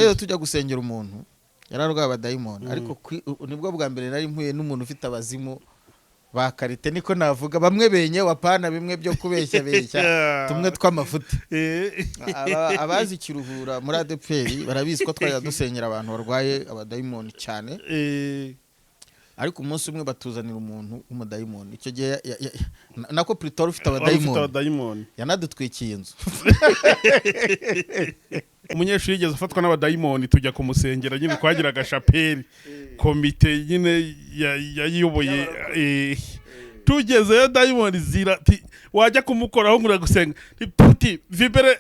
Rero tujya gusengera umuntu yari arwaye abadayimoni, ariko nibwo bwa mbere nari mpuye n'umuntu ufite abazimu ba qualité, niko navuga, bamwe benye wapana bimwe byo kubeshya beshya, tumwe tw'amafuti. Abazi Kiruhura muri ADEPR barabizi ko twajya dusengera abantu barwaye abadayimoni cyane. Ariko umunsi umwe batuzanira umuntu w'umudayimoni, icyo gihe nako Pretoria ufite Wari ufite abadayimoni. Abadayimoni. Yanadutwikiye inzu. Umunyeshuri yigeze afatwa n'abadayimoni, tujya kumusengera nyine, twagiraga chapelle, komite nyine yayiyoboye. Tugezeyo dayimoni zira wajya kumukoraho ngo uragusenga, ti puti vibere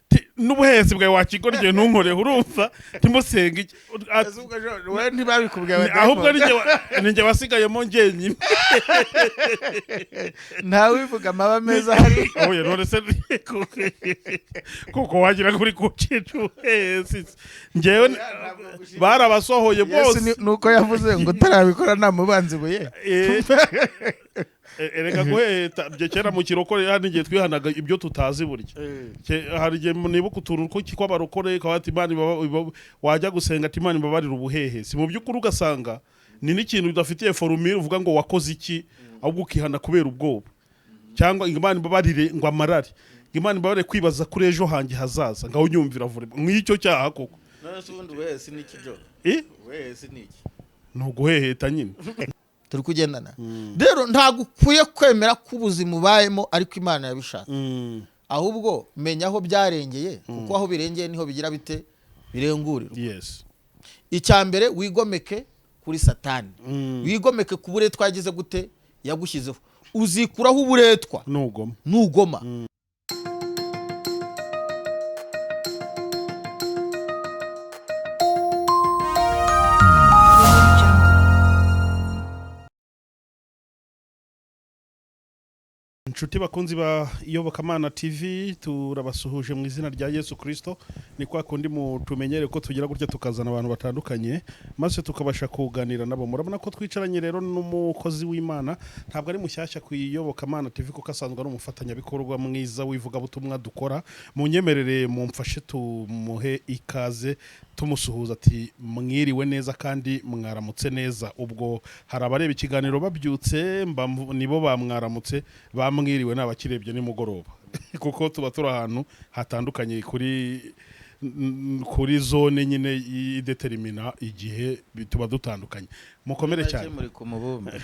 ti n'ubuhezi bwawe wakigorye ntunkoreho, urumva timusenge iki? Wowe ntibabikubwiye? Ahubwo Abadayimoni. Ni njye wasigayemo njyenyine. Ntawivuga amaba meza hari. Oya, none se kuko wagira ngo uri kucica ubuhezi, njyewe barabasohoye Yesu bose. Nuko yavuze ngo utarabikora namubanza ibuye. Erega guheta byo kera mu kirokore hano igihe twihanaga ibyo tutazi burya. Hari igihe nibuka utuntu kw'abarokore kaba ati Imana wajya gusenga ati Imana ibabarira ubuhehesi, mu by'ukuri ugasanga ni n'ikintu udafitiye formule uvuga ngo wakoze iki, ahubwo ukihana kubera ubwoba, cyangwa Imana ibabarire ngo amarare, ngo Imana ibabarire kwibaza kuri ejo hanjye hazaza, ngaho unyumvira vure nk'icyo cyaha koko. None se ubundi ubuhehesi ni iki byo? Eh? Ubuhehesi ni iki? Ni uguheheta nyine. Turi kugendana rero, ntabwo ukwiye kwemera ko ubuzima ubayemo ariko Imana yabishaka, ahubwo menya aho byarengeye, kuko aho birengeye niho bigira bite? Birengurirwa. Icya mbere, wigomeke kuri Satani, wigomeke ku buretwa yagize gute? Yagushyizeho. Uzikuraho uburetwa nugoma. Nugoma. Jungle. Inshuti bakunzi ba Iyobokamana TV, turabasuhuje mu izina rya Yesu Kirisito. Ni kwa kundi tumenyere ko tugira gutya tukazana abantu batandukanye maze tukabasha kuganira nabo. Murabona ko twicaranye rero n'umukozi w'Imana, ntabwo ari mushyashya ku Iyobokamana TV kuko asanzwe ari umufatanyabikorwa mwiza w'ivugabutumwa dukora. Munyemerere mumfashe tumuhe ikaze, tumusuhuza ati mwiriwe neza kandi mwaramutse neza. Ubwo hari abareba ikiganiro babyutse, nibo bamwaramutse, bamwiriwe n'abakirebye nimugoroba, kuko tuba turi ahantu hatandukanye kuri zone nyine ideterimina igihe tuba dutandukanye. Mukomere cyane. Muri ku mubumbe.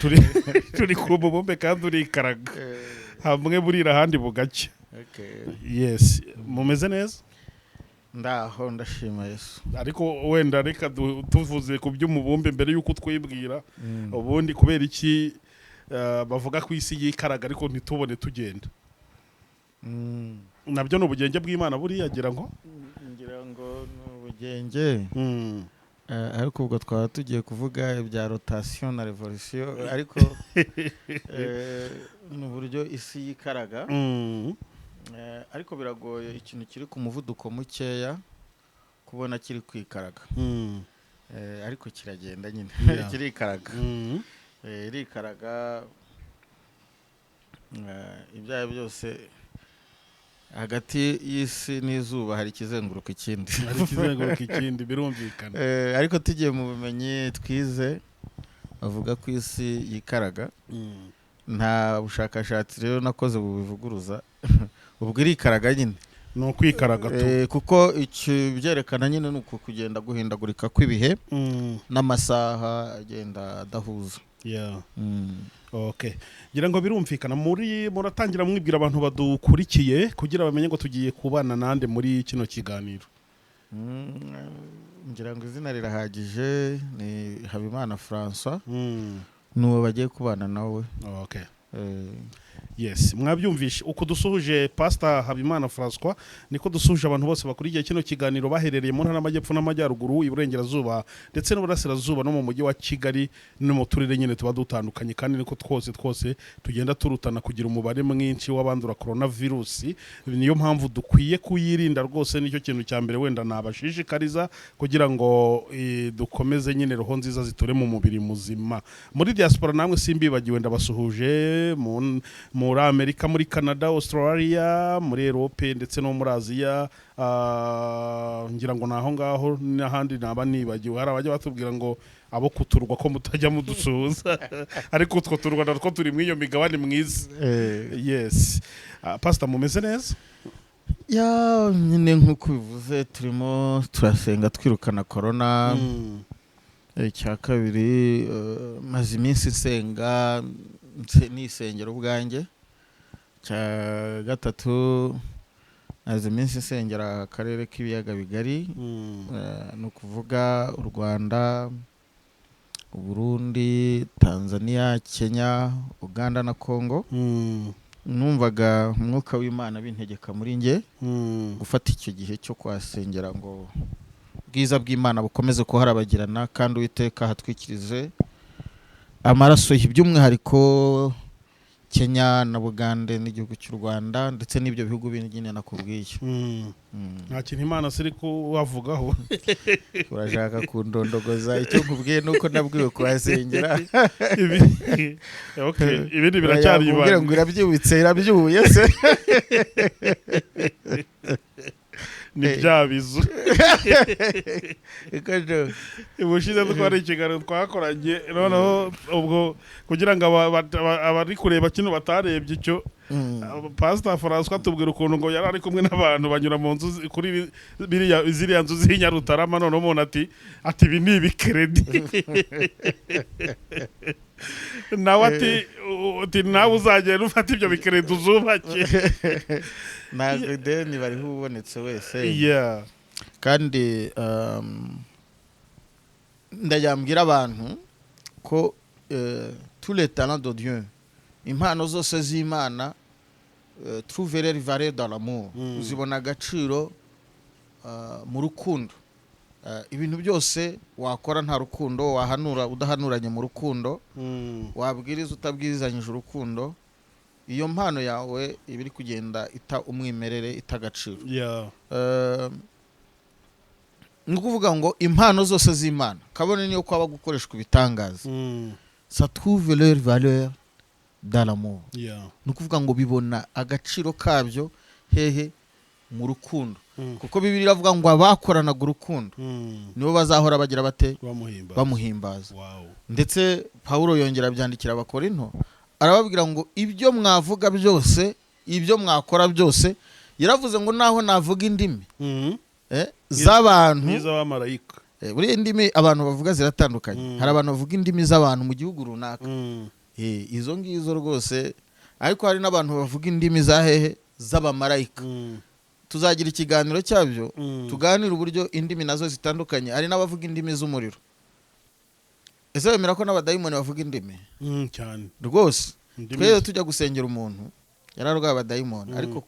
Turi ku mubumbe kandi urikaraga hamwe burira ahandi bugacya. Yes, mumeze neza? Ndaho, ndashima Yesu. Ariko wenda reka tuvuze ku by'umubumbe mbere y'uko twibwira ubundi kubera iki bavuga ko isi yikaraga ariko ntitubone tugenda. Nabyo ni ubugenge bw'Imana buriya, gira ngo. Ngira ngo ni ubugenge. Ariko ubwo twaba tugiye kuvuga ibya rotation na revolution, ariko ni uburyo isi yikaraga. Ariko biragoye ikintu kiri ku muvuduko mukeya kubona kiri kwikaraga. Ariko kiragenda nyine. Kirikaraga. Irikaraga. Ibyo ari byo byose, hagati y'isi n'izuba hari ikizenguruka ikindi. Hari ikizenguruka ikindi, birumvikana. Ariko tugiye mu bumenyi twize, bavuga ko isi yikaraga. Nta bushakashatsi rero nakoze bubivuguruza, ubwo irikaraga nyine. Ni ukwikaraga tu. Kuko iki byerekana nyine ni uku kugenda guhindagurika kw'ibihe n'amasaha agenda adahuza. Okay, ngira ngo birumvikana. Muri muratangira mwibwira abantu badukurikiye kugira bamenye ngo tugiye kubana nande muri kino kiganiro. Ngira ngo izina rirahagije, ni Habimana François, n'uwo bagiye kubana nawe. Yes, mwabyumvishe uko dusuhuje Pastor Habimana François, niko dusuhuje abantu bose bakurikiye kino kiganiro baherereye mu ntara y'Amajyepfo n'Amajyaruguru, Iburengerazuba ndetse n'Uburasirazuba, no mu mujyi wa Kigali no mu turere nyine tuba dutandukanye. Kandi niko twose twose tugenda turutana kugira umubare mwinshi w'abandura coronavirus, niyo mpamvu dukwiye kuyirinda rwose. Nicyo kintu cya mbere wenda nabashishikariza kugira ngo dukomeze nyine roho nziza ziture mu mubiri muzima. Muri diaspora namwe simbibagiwe, ndabasuhuje. Muri Amerika, muri Canada, Australia, muri Europe ndetse no muri Aziya. Ngira ngo ni aho ngaho, n'ahandi naba nibagiwe. Hari abajya batubwira ngo abo kuturwa ko mutajya mudusuhuza, ariko utwo turwa natwo turi muri iyo migabane mwiza. Yes. Pastor, mumeze neza? Ya, nyine nk'uko ubivuze, turimo turasenga twirukana korona. Icya kabiri, maze iminsi nsenga nisengera ubwanjye. Icya gatatu, maze iminsi nsengera akarere k'Ibiyaga Bigari. Ni ukuvuga u Rwanda, Uburundi, Tanzania, Kenya, Uganda na Congo. Numvaga Umwuka w'Imana bintegeka muri njye gufata icyo gihe cyo kuhasengera ngo ubwiza bw'Imana bukomeze kuharabagirana, kandi Uwiteka hatwikirize amaraso ye, by'umwihariko Kenya na Bugande n'igihugu cy'u Rwanda ndetse n'ibyo bihugu bindi nyine nakubwiye. Nta kintu Imana siri kubavugaho. Urashaka kundondogoza. Icyo nkubwiye ni uko nabwiwe kuhasengera. Okay, ibindi biracyari Yakubwira ibanga. ngo irabyibutse, irabyibuye se? Ni bya bizu. Iko jo. Ubushize twari ikiganiro twakoranye, noneho ubwo kugira ngo abari kureba kino batarebye icyo, Pastor François tubwira ukuntu ngo yari ari kumwe n'abantu banyura mu nzu kuri biriya ziriya nzu z'i Nyarutarama, noneho umuntu ati ibi ni ibikredi, nawe ati nawe uzagenda ufata ibyo bikredi uzubake. Ntabwo ideni bariho ubonetse wese. Kandi ndajya abantu ko tous les talents de Dieu, impano zose z'Imana, trouver leur valeur dans l'amour. Zibona agaciro mu rukundo. Ibintu byose wakora nta rukundo, wahanura udahanuranye mu rukundo, wabwiriza utabwirizanyije urukundo, iyo mpano yawe iba iri kugenda ita umwimerere, ita agaciro. Ni ukuvuga ngo impano zose z'Imana, kabone niyo kwaba gukoreshwa ibitangaza, ça trouve leur valeur dans l'amour. Ni ukuvuga ngo bibona agaciro kabyo hehe? Mu rukundo. Kuko Bibiliya iravuga ngo abakoranaga urukundo nibo bazahora bagira bate? Bamuhimba. Bamuhimbaza. Ndetse Pawulo yongera abyandikira Abakorinto, arababwira ngo ibyo mwavuga byose, ibyo mwakora byose, yaravuze ngo naho navuga indimi z'abantu n'iz'abamarayika. Buriya indimi abantu bavuga ziratandukanye. Hari abantu bavuga indimi z'abantu mu gihugu runaka. Izo ngizo rwose, ariko hari n'abantu bavuga indimi za hehe? Z'abamarayika. Tuzagira ikiganiro cyabyo, tuganire uburyo indimi nazo zitandukanye. Hari n'abavuga indimi z'umuriro. Ese wemera ko n'abadayimoni bavuga indimi? Cyane. Rwose. Indimi. Twese tujya gusengera umuntu yari arwaye abadayimoni, ariko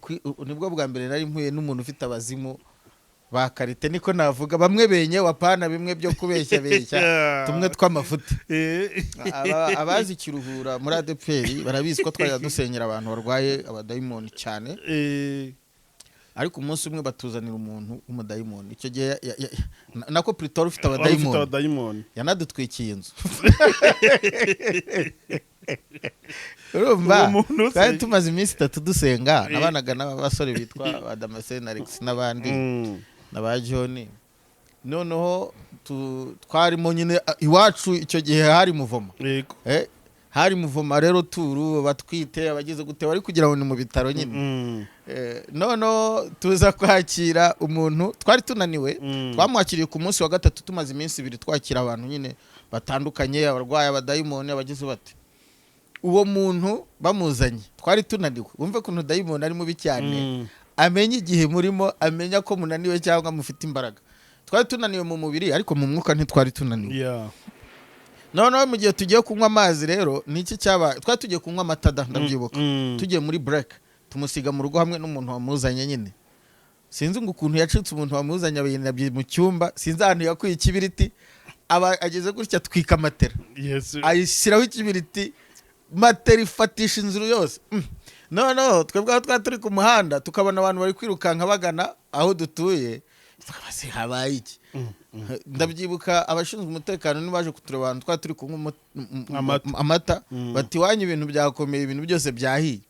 nibwo bwa mbere nari mpuye n'umuntu ufite abazimu ba qualité, niko navuga, bamwe benye wapana bimwe byo kubeshya beshya, tumwe tw'amafuti. Abazi Kiruhura muri ADEPR barabizi ko twajya dusengera abantu barwaye abadayimoni cyane. Ariko umunsi umwe batuzanira umuntu w'umudayimoni, icyo gihe nako Pretoria ufite Wari ufite abadayimoni. Abadayimoni. Yanadutwikiye inzu, urumva? Uwo muntu se- Twari tumaze iminsi 3 dusenga, nabanaga n'abasore bitwa ba Damascene, Alex n'abandi na ba John. Noneho twarimo nyine iwacu icyo gihe hari muvoma. Hari muvoma rero, turu batwite, abagize gute, bari kugira ngo ni mu bitaro nyine. Noneho tuza kwakira umuntu, twari tunaniwe. Twamwakiriye ku munsi wa gatatu, tumaze iminsi 2 twakira abantu nyine batandukanye, abarwayi, abadayimoni, abagize bate. Uwo muntu bamuzanye twari tunaniwe. Wumve ukuntu dayimoni ari mubi cyane. Amenya igihe murimo, amenya ko munaniwe cyangwa mufite imbaraga. Twari tunaniwe mu mubiri, ariko mu mwuka ntitwari tunaniwe. Noneho mu gihe tugiye kunywa amazi rero, niki cyabaye? Twari tugiye kunywa amata da, ndabyibuka. Tugiye muri break, tumusiga mu rugo hamwe n'umuntu wamuzanye nyine. Sinzi ngo ukuntu yacitse umuntu wamuzanye, abayinabye mu cyumba, sinzi ahantu yakuye ikibiriti, aba ageze gutya atwika matera. Ayishyiraho ikibiriti, matera ifatisha inzu yose. Noneho twebwe aho twari turi ku muhanda, tukabona abantu bari kwirukanka bagana aho dutuye, tukabaza habaye iki. Ndabyibuka, abashinzwe umutekano nibaje kutureba ahantu twari turi kunywa Amata. amata, Bati bati iwanyu ibintu byakomeye, ibintu byose byahiye.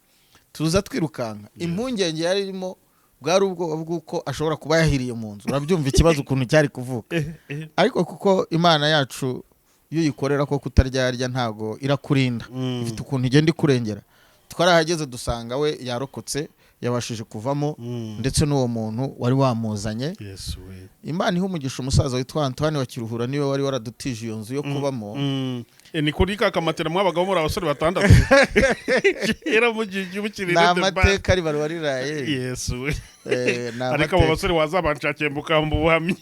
Tuza twirukanka. Impungenge yari irimo bwari ubwoba bw'uko ashobora kuba yahiriye mu nzu. Urabyumva ikibazo ukuntu cyari kuvuka. Ariko kuko Imana yacu iyo uyikorera ko kutaryarya, ntago irakurinda, ifite ukuntu igenda ikurengera. Twarahageze dusanga we yarokotse, yabashije kuvamo, ndetse n'uwo muntu wari wamuzanye. Yesu we! Imana iha umugisha umusaza witwa Antoine wa Kiruhura, niwe wari waradutije iyo nzu yo kubamo. Ni kuri ka kamatera mwabagaho muri abasore batandatu kera mugiye mukiri Ni amateka riba riraye. Yesu we! Ni Ariko abo amateka. basore wazabanshakiye mukamba ubuhamya.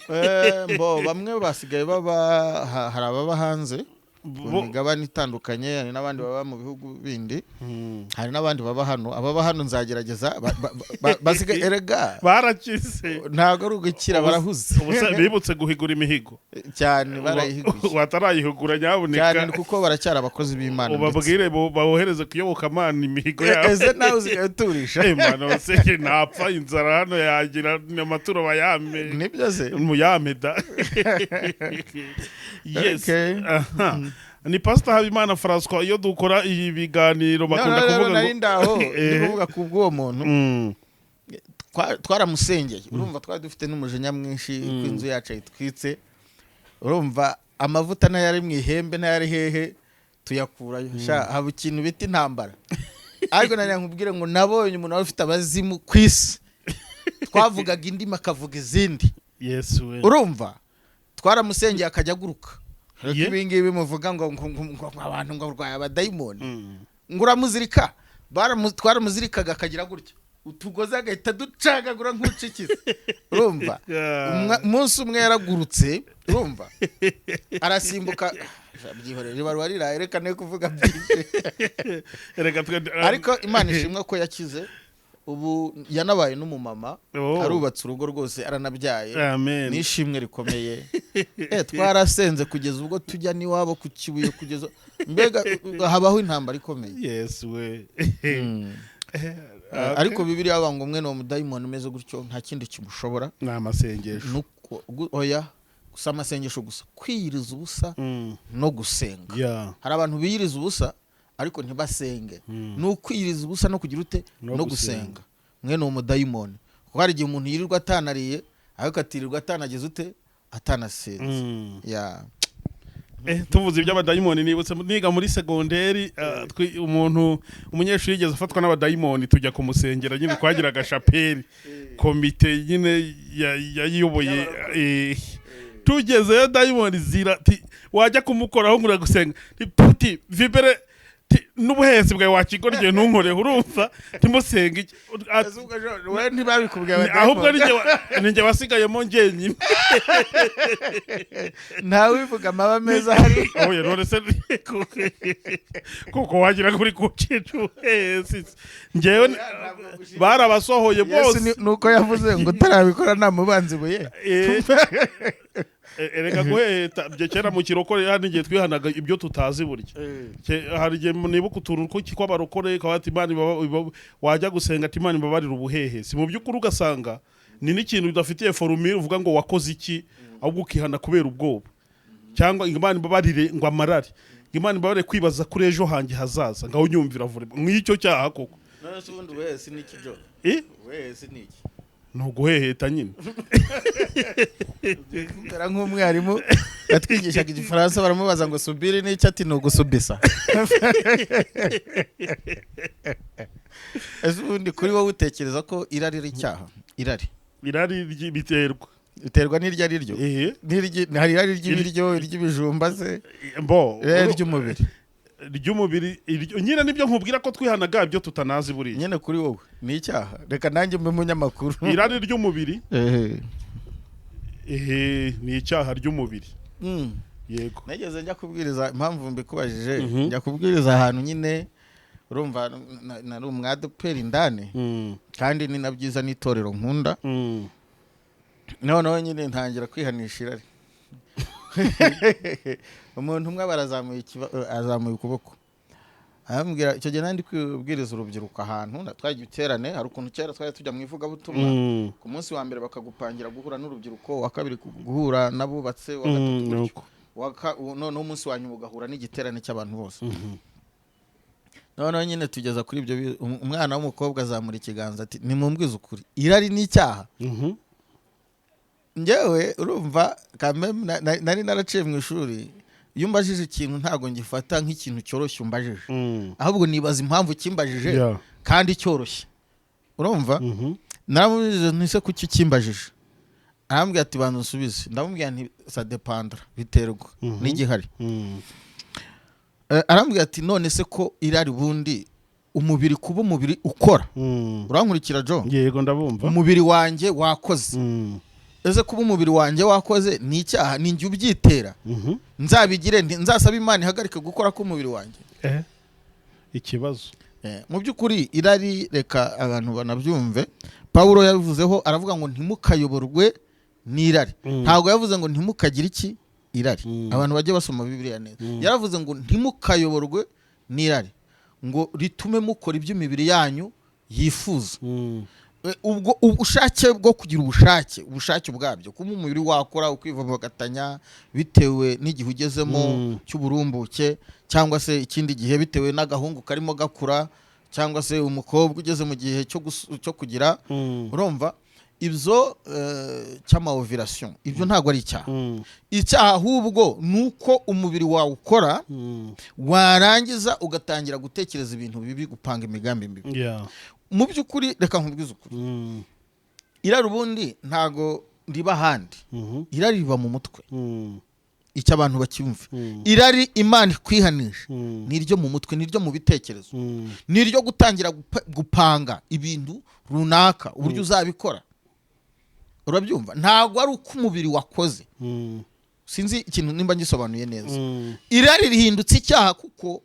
Mbo bamwe basigaye baba hari ababa hanze ku migabane itandukanye, hari n'abandi baba mu bihugu bindi, hari n'abandi baba hano. Ababa hano nzagerageza basigaye erega Barakize. Ntabwo ari ugukira, barahuze. Ubu se bibutse guhigura imihigo? Cyane, barayihiguye. Watarayihugura nyabuneka. Cyane, kuko baracyari abakozi b'Imana ndetse. Ubabwire bawohereze kuyoboka Imana imihigo yabo. Ese nawe usigaye uturisha? Eh, mwana se, napfa inzara hano yagira amaturo bayame. Nibyo se. Muyame da, yes. Okay. Aha. Ni Pastor Habimana François. Iyo dukora ibi biganiro bakunda No, no, no, kuvuga nari ngo ndaho ndi kuvuga ku bw'uwo muntu. Twaramusengeye. Urumva twari dufite n'umujinya mwinshi ko inzu yacu ayitwitse. Urumva amavuta n'ayari mu ihembe n'ayari hehe tuyakurayo. Sha, haba ikintu bita intambara. Ariko nari nkubwire ngo nabonye umuntu wari ufite abazimu ku isi, twavugaga indimi akavuga izindi. Yesu we! Urumva twaramusengeye akajya aguruka. Ariko Ye. ibi ngibi muvuga ngo abantu ngo barwaye abadayimoni, ngo uramuzirika, twaramuzirikaga akagira gutya utugozi agahita ducagagura nk'ucikiza. Urumva umunsi umwe yaragurutse, urumva arasimbuka. Byihorere, riba riraye, reka ne kuvuga byinshi. Reka Ariko Imana ishimwe ko yakize, ubu yanabaye n'umumama. Oh. Arubatse urugo rwose, aranabyaye. Amen. N'ishimwe rikomeye. Twarasenze kugeza ubwo tujya n'iwabo ku Kibuye, kugeza mbega habaho intambara ikomeye. Yesu we! Ariko Bibiliya bavuga ngo mwene uwo mudayimoni umeze gutyo nta kindi kimushobora Ni amasengesho. Oya, gusa amasengesho gusa, kwiyiriza ubusa no gusenga. Hari abantu biyiriza ubusa ariko ntibasenge. Ni ukwiyiriza ubusa no kugira ute? No No gusenga. gusenga. Mwene uwo mudayimoni, kuko hari igihe umuntu yirirwa atanariye ariko atirirwa atanagize ute, atanasenze. Ya. Tuvuze iby'abadayimoni nibutse niga muri segonderi, umuntu umunyeshuri yigeze afatwa n'abadayimoni, tujya kumusengera nyine. Twagiraga chapelle, komite nyine yayiyoboye. Tugezeyo dayimoni zira ti, wajya kumukoraho ngo uragusenga, ti puti vibere ti n'ubuhesi bwawe wakigorye ntunkoreho. Urumva timusenge iki? We ntibabikubwiye? Ahubwo ni njye wasigayemo njyenyine. Ntawivuga amaba meza hari. Oya, none se kuko wagira ngo uri kucica ubuhesi, njyewe barabasohoye Yesu bose. Nuko yavuze ngo utarabikora ntamubanza ibuye. Erega guheta byo kera mu kirokore hari igihe twihanaga ibyo tutazi burya. Hari igihe nibuka utuntu kw'abarokore kaba ati Imana wajya gusenga ati Imana ibabarira ubuhehesi. Mu by'ukuri ugasanga ni n'ikintu udafitiye formule uvuga ngo wakoze iki, ahubwo ukihana kubera ubwoba, cyangwa Imana ibabarire ngo amarare, ngo Imana ibabarire kwibaza kuri ejo hanjye hazaza, ngaho unyumvira vure nk'icyo cyaha koko. None se ubundi ubuhesi ni iki jo? Ubuhesi ni iki? Ni uguheheta nyine. Kumera nk'umwarimu yatwigishaga igifaransa, baramubaza ngo subir ni iki, ati ni ugusubisa. Ese ubundi kuri wowe utekereza ko irari ari icyaha, irari? Irari biterwa. Biterwa n'iryo ari ryo. Hari irari ry'ibiryo, iry'ibijumba se, Bo irari ry'umubiri. Ry'umubiri nyine nibyo nkubwira ko twihanaga ibyo tutanazi buriya. Nyine kuri wowe ni icyaha? Reka nanjye mbe umunyamakuru. Irari ry'umubiri, ehe, ni icyaha ry'umubiri. Yego. Nageze njya kubwiriza, impamvu mbikubajije, njya kubwiriza ahantu nyine, urumva nari umwadeperi indani, kandi ni na byiza n'itorero nkunda. Noneho nyine ntangira kwihanisha irari. Umuntu umwe barazamuye azamuye ukuboko arambwira, icyo gihe nari ndi kubwiriza urubyiruko ahantu twagiye iterane. Hari ukuntu kera twari tujya mu ivugabutumwa, ku munsi wa mbere bakagupangira guhura n'urubyiruko, uwa kabiri guhura n'abubatse, uwa gatatu gutyo. Nuko. Noneho umunsi wa nyuma ugahura n'igiterane cy'abantu bose. Noneho nyine tugeza kuri ibyo, umwana w'umukobwa azamura ikiganza ati: "Nimumbwize ukuri, irari ni icyaha?" Njyewe urumva kameme nari naraciye mu ishuri. Iyo umbajije ikintu, ntabwo ngifata nk'ikintu cyoroshye umbajije, ahubwo nibaza impamvu ukimbajije kandi cyoroshye, urumva? Naramubajije nti: "Se kuki ukimbajije?" Arambwira ati: "Banza unsubize." Ndamubwira nti: "Ça dépendra, biterwa n'igihari." Arambwira ati: "None se ko irari ubundi umubiri, kuba umubiri ukora?" Urankurikira, Jo? Yego, ndabumva. Umubiri wanjye wakoze. Ese kuba umubiri wanjye wakoze ni icyaha? Ni njye ubyitera. Nzabigire nti nzasaba Imana ihagarike gukora k'umubiri wanjye? Ikibazo. Mu by'ukuri irari, reka abantu banabyumve, Pawulo yabivuzeho, aravuga ngo: "Ntimukayoborwe n'irari." Ntabwo yavuze ngo ntimukagire iki? Irari. Abantu bajye basoma Bibiliya neza. Yaravuze ngo: "Ntimukayoborwe n'irari ngo ritume mukora ibyo imibiri yanyu yifuza." Ubwo ubushake bwo kugira ubushake ubwabyo, kuba umubiri wakora ukivumbagatanya bitewe n'igihe ugezemo cy'uburumbuke, cyangwa se ikindi gihe bitewe n'agahungu karimo gakura, cyangwa se umukobwa ugeze mu gihe cyo kugira, urumva, ibyo cy'ama ovulation, ibyo ntabwo ari icyaha. Icyaha ahubwo ni uko umubiri wawe ukora, warangiza ugatangira gutekereza ibintu bibi, gupanga imigambi mibi. Mu by'ukuri, reka nkubwize ukuri, irari ubundi ntago riba ahandi. Irari riba mu mutwe. Icyo abantu bacyumve, irari Imana ikwihanisha ni iryo mu mutwe, ni iryo mu bitekerezo, ni iryo gutangira gupanga ibintu runaka, uburyo uzabikora, urabyumva? Ntabwo ari uko umubiri wakoze. Sinzi ikintu nimba ngisobanuye neza. Irari rihindutse icyaha kuko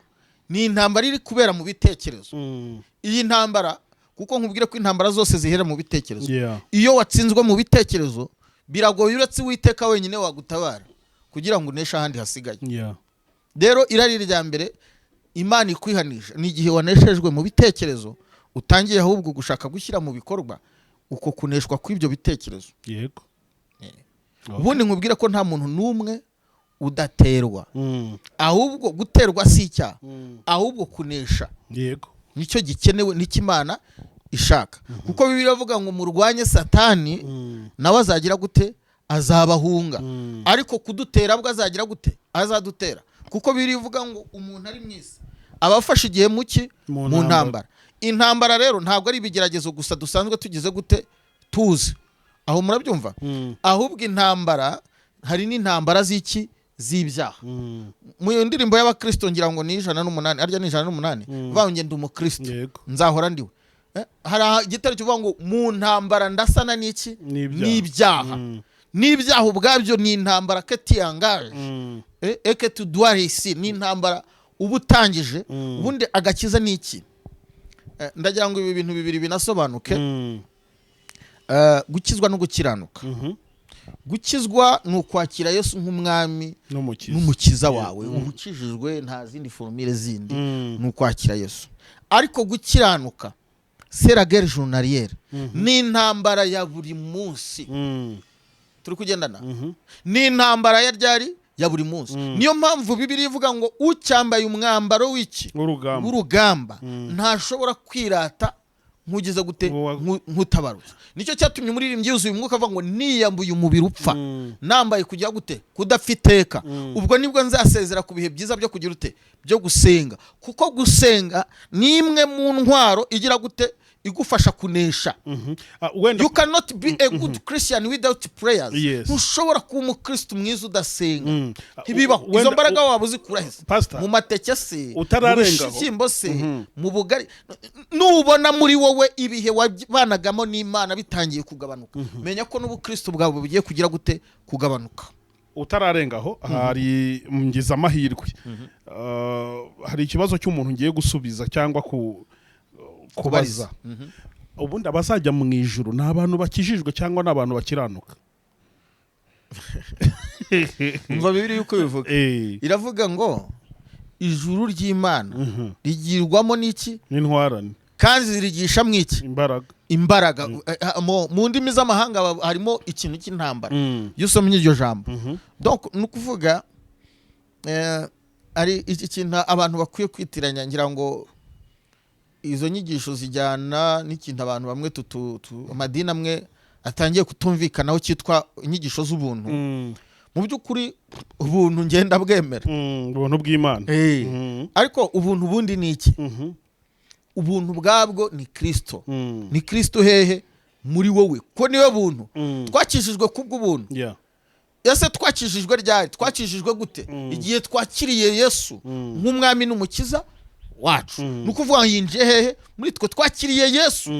ni intambara iri kubera mu bitekerezo. Iyi ntambara, kuko nkubwire ko intambara zose zihera mu bitekerezo. Iyo watsinzwe mu bitekerezo, biragoye, uretse Uwiteka wenyine wagutabara kugira ngo uneshe ahandi hasigaye. Rero irari rya mbere Imana ikwihanisha ni igihe waneshejwe mu bitekerezo, utangiye ahubwo gushaka gushyira mu bikorwa uko kuneshwa kw'ibyo bitekerezo. Ubundi nkubwire ko nta muntu n'umwe udaterwa. Ahubwo guterwa si icyaha, ahubwo kunesha nicyo gikenewe, nicyo Imana ishaka, kuko Bibiliya iravuga ngo: "Murwanye Satani, nawe azagira gute? Azabahunga." Ariko kudutera bwo azagira gute? Azadutera, kuko Bibiliya ivuga ngo umuntu ari mu isi aba afashe igihe muki? Mu Mu ntambara. ntambara. Intambara rero ntabwo ari ibigeragezo gusa dusanzwe tugize gute? Tuzi aho, murabyumva? Ahubwo intambara, hari n'intambara z'iki? Z'ibyaha. Mu ndirimbo y'Abakristo, ngira ngo ni 108, arya ni 108, vuga ngo: "Ndi umukristo, nzahora ndiwe." Hari igitero kivuga ngo: "Mu ntambara ndasana n'iki?" N'ibyaha. N'ibyaha. N'ibyaha ubwabyo ni intambara que tu engages et que tu dois réussir. Ni intambara uba utangije. Ubundi agakiza ni iki? Ndagira ngo ibi bintu bibiri binasobanuke. Gukizwa no gukiranuka. Gukizwa ni ukwakira Yesu nk'umwami n'umukiza n'umukiza wawe. Uba ukijijwe, nta zindi formule zindi, ni ukwakira Yesu. Ariko gukiranuka, c'est la guerre journalière, ni intambara ya buri munsi. Turi kugendana? Ni intambara ya ryari? Ya buri munsi. Niyo mpamvu Bibiliya ivuga ngo: "Ucyambaye umwambaro w'iki?" W'urugamba. W'urugamba, ntashobora kwirata nk'ugize gute? Nk'utabarutse. Nicyo cyatumye umuririmbyi yuzuye umwuka avuga ngo: "Niyambuye umubiri upfa, nambaye kujya gute? Kudapfa iteka. Ubwo nibwo nzasezera ku bihe byiza byo kugira ute? Byo gusenga." Kuko gusenga ni imwe mu ntwaro igira gute? Igufasha kunesha. Wenda You cannot be a good Christian without prayers. Ntushobora kuba umukristo mwiza udasenga. Ntibibaho. Izo mbaraga waba uzikura he se? Pastor, Mu mateke se? Mu utararengaho. bishyimbo se? Mu bugari? Nubona muri wowe ibihe wabanagamo n'Imana bitangiye kugabanuka, menya ko n'ubukristo bwawe bugiye kugira gute? Kugabanuka. Utararengaho, hari ngize amahirwe, hari ikibazo cy'umuntu ngiye gusubiza cyangwa kubaza. Ubundi abazajya mu ijuru ni abantu bakijijwe cyangwa ni abantu bakiranuka? Umva Bibiliya uko bivuga. Iravuga ngo ijuru ry'Imana rigirwamo n'iki? N'intwarane. Kandi zirigishamo iki? Imbaraga. Imbaraga. Mu ndimi z'amahanga harimo ikintu cy'intambara iyo usomye iryo jambo. Donc ni ukuvuga, ari iki kintu abantu bakwiye kwitiranya, ngira ngo. Izo nyigisho zijyana n'ikintu abantu bamwe amadini amwe atangiye kutumvikanaho, cyitwa inyigisho z'ubuntu. Mu by'ukuri ubuntu ngenda bwemera. Ubuntu bw'Imana. Ariko ubuntu bundi ni iki? Ubuntu bwabwo ni Kirisito. Ni Kirisito hehe? Muri wowe, ko niwe buntu. Twakijijwe kubw'ubuntu. Ese twakijijwe ryari? Twakijijwe gute? Igihe twakiriye Yesu nk'umwami n'umukiza wacu. Ni ukuvuga ngo yinjiye hehe? Muri twe. Twakiriye Yesu.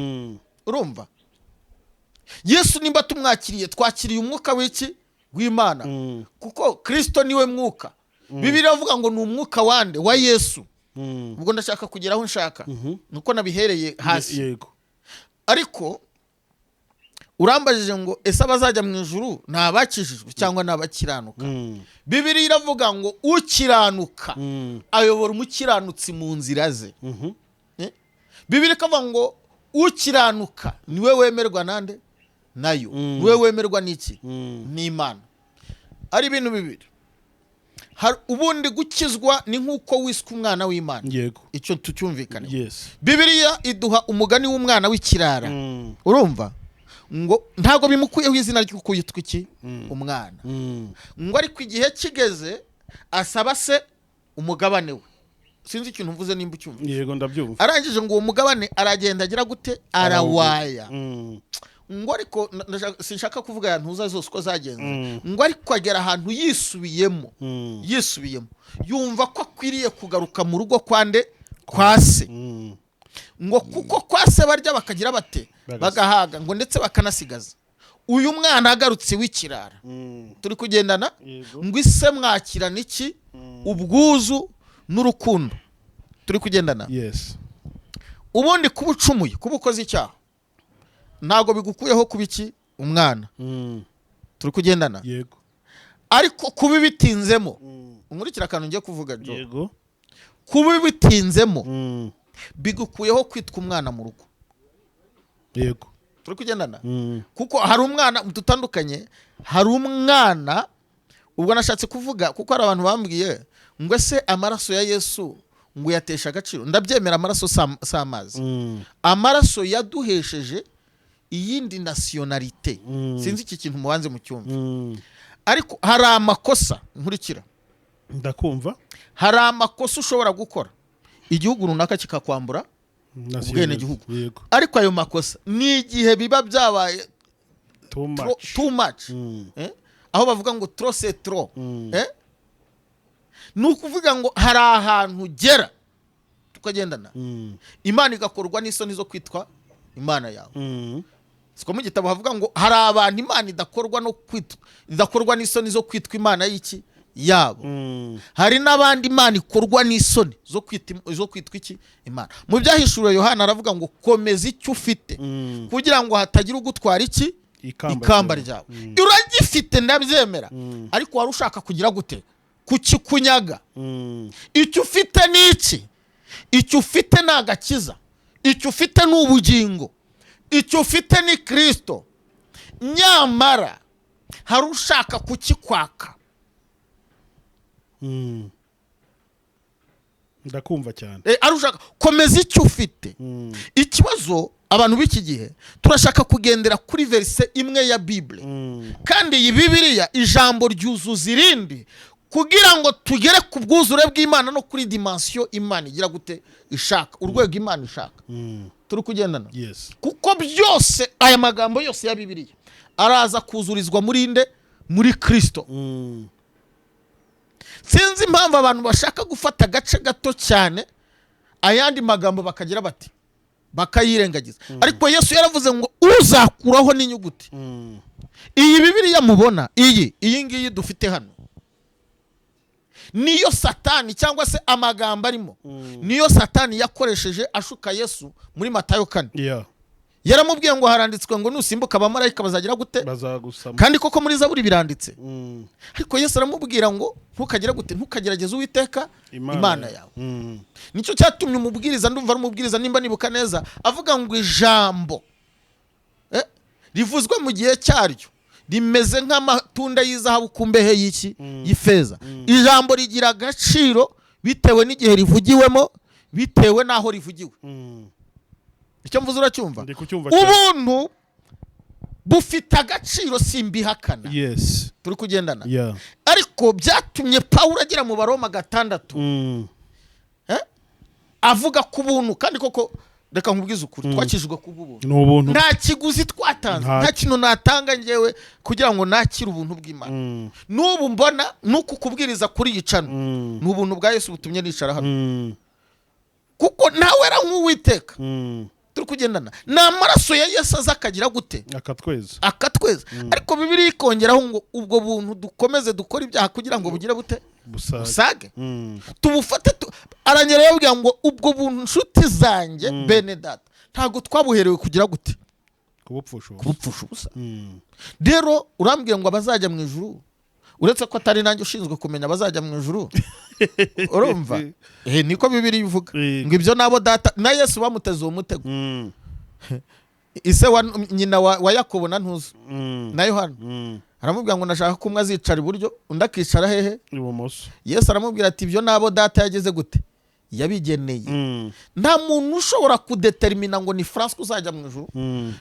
Urumva, Yesu nimba tumwakiriye, twakiriye umwuka w'iki? W'Imana. Kuko Kirisito niwe mwuka. Bibiliya iravuga ngo ni umwuka wande? Wa Yesu. Ubwo ndashaka kugera aho nshaka, nuko nabihereye hasi. Ariko urambajije ngo ese abazajya mu ijuru ni abakijijwe cyangwa ni abakiranuka? Bibiliya iravuga ngo ukiranuka ayobora umukiranutsi mu nzira ze. Bibiliya ikavuga ngo ukiranuka niwe wemerwa nande? Nayo. Niwe wemerwa n'iki? N'Imana. Ari ibintu bibiri. Ubundi gukizwa ni nk'uko wiswe umwana w'Imana. Icyo tucyumvikane. Bibiliya iduha umugani w'umwana w'ikirara. Urumva ngo ntabwo bimukuyeho izina ry'uko yitwa iki? Umwana. Ngo ariko igihe kigeze asaba se umugabane we. Sinzi ikintu mvuze nimba ucyumva. Yego, ndabyumva. Arangije ngo uwo mugabane aragenda agira gute? Arawaya. Ngo ariko sinshaka kuvuga ya ntuza zose uko zagenze. Ngo ariko agera ahantu yisubiyemo. Yisubiyemo, yumva ko akwiriye kugaruka mu rugo kwande? Kwa se. Ngo kuko kwa se barya bakagira bate? Bagahaga, ngo ndetse bakanasigaza. Uyu mwana agarutse w'ikirara, turi kugendana? Yego. Ngo ise mwakirana iki? Ubwuzu n'urukundo. Turi kugendana? Yes. Ubundi kuba ucumuye, kuba ukoze icyaha, ntabwo bigukuyeho kuba iki? Umwana. Turi kugendana? Yego. Ariko kuba ibitinzemo, unkurikira akantu ngiye kuvuga, Jo. Yego. Kuba ibitinzemo bigukuyeho kwitwa umwana mu rugo. Turi kugendana? Kuko hari umwana dutandukanye, hari umwana. Ubwo nashatse kuvuga kuko hari abantu bambwiye ngo ese amaraso ya Yesu ngo uyatesha agaciro? Ndabyemera, amaraso si amazi. Amaraso yaduhesheje iyindi nationalité. Sinzi iki kintu mubanze mu cyumva. Ariko hari amakosa, nkurikira. Ndakumva. Hari amakosa ushobora gukora igihugu runaka kikakwambura ubwenegihugu. Ariko ayo makosa ni igihe biba byabaye Too much. Too much. Eh? Aho bavuga ngo trop c'est trop. Eh? Ni ukuvuga ngo hari ahantu ugera, tukagendana, Imana igakorwa n'isoni zo kwitwa Imana yawe. Siko mu gitabo havuga ngo hari abantu Imana idakorwa no kwitwa, idakorwa n'isoni zo kwitwa Imana y'iki? Yabo. Hari n'abandi Imana ikorwa n'isoni zo kwitwa iki? Imana. Mu Byahishuriwe Yohana aravuga ngo komeza icyo ufite kugira ngo hatagira ugutwara iki? Ikamba. Ikamba ryawe. Ryawe uragifite, ndabyemera, ariko wari ushaka kugira gute? Kukikunyaga. Icyo ufite ni iki? Icyo ufite ni agakiza, icyo ufite ni ubugingo, icyo ufite ni Kirisito. Nyamara hari ushaka kukikwaka. Ndakumva cyane. Ari ushaka, komeza icyo ufite. Ikibazo, abantu b'iki gihe turashaka kugendera kuri verset imwe ya Bible. Kandi iyi Bibiliya, ijambo ryuzuza irindi kugira ngo tugere ku bwuzure bw'Imana no kuri dimension Imana igira gute? Ishaka, urwego Imana ishaka. Turi kugendana? Yes. Kuko byose, aya magambo yose ya Bibiliya araza kuzurizwa muri nde? Muri Kirisito. Sinzi impamvu abantu bashaka gufata agace gato cyane, ayandi magambo bakagira bati bakayirengagiza. Ariko Yesu yaravuze ngo uzakuraho n'inyuguti. Iyi Bibiliya mubona, iyi ngiyi dufite hano, niyo Satani, cyangwa se amagambo arimo niyo Satani yakoresheje ashuka Yesu muri Matayo 4. Yaramubwiye ngo haranditswe ngo nusimbuka abamarayika bazagira gute? Bazagusama. Kandi koko muri Zaburi biranditse. Ariko Yesu aramubwira ngo ntukagire gute? Ntukagerageze Uwiteka Imana yawe. Nicyo cyatumye umubwiriza, ndumva ari umubwiriza nimba nibuka neza, avuga ngo ijambo rivuzwe mu gihe cyaryo rimeze nk'amatunda y'izahabu ku mbehe y'iki? Y'ifeza. Ijambo rigira agaciro bitewe n'igihe rivugiwemo, bitewe n'aho rivugiwe. Icyo mvuze uracyumva? Ndi kucyumva cyane. Ubuntu bufite agaciro, simbihakana. Turi kugendana? Yeah. Ariko byatumye Pawulo agera mu Baroma 6, avuga ku buntu. Kandi koko, reka nkubwize ukuri, twakijijwe ku bw'ubuntu. Ni ubuntu. Nta kiguzi twatanze. Nta- Nta kintu natanga ngewe kugira ngo nakire ubuntu bw'Imana. N'ubu mbona nuku kubwiriza kuri iyi channel, ni ubuntu bwa Yesu butumye nicara hano, kuko ntawera nk'Uwiteka. Turi kugendana? Ni amaraso ya Yesu aza akagira gute? Akatweza. Akatweza. Ariko Bibiliya ikongeraho ngo ubwo buntu dukomeze dukore ibyaha kugira ngo bugire bute? Busage. Busage. Tubufate arongera yabwira ngo ubwo buntu, nshuti zanjye, bene data, ntabwo twabuherewe kugira gute? Kubupfusha ubusa. Kubupfusha ubusa. Rero urambwira ngo abazajya mu ijuru, uretse ko atari nanjye ushinzwe kumenya abazajya mu ijuru, urumva, niko Bibiliya ivuga, ngo ibyo nabo data na Yesu bamuteze uwo mutego. Ise wa nyina wa Yakobo na ntuzi na Yohana, aramubwira ngo ndashaka ko umwe azicara iburyo, undi akicara hehe? Ibumoso. Yesu aramubwira ati ibyo nabo data yageze gute? Yabigeneye. Nta muntu ushobora kudetermina ngo ni Francois uzajya mu ijuru.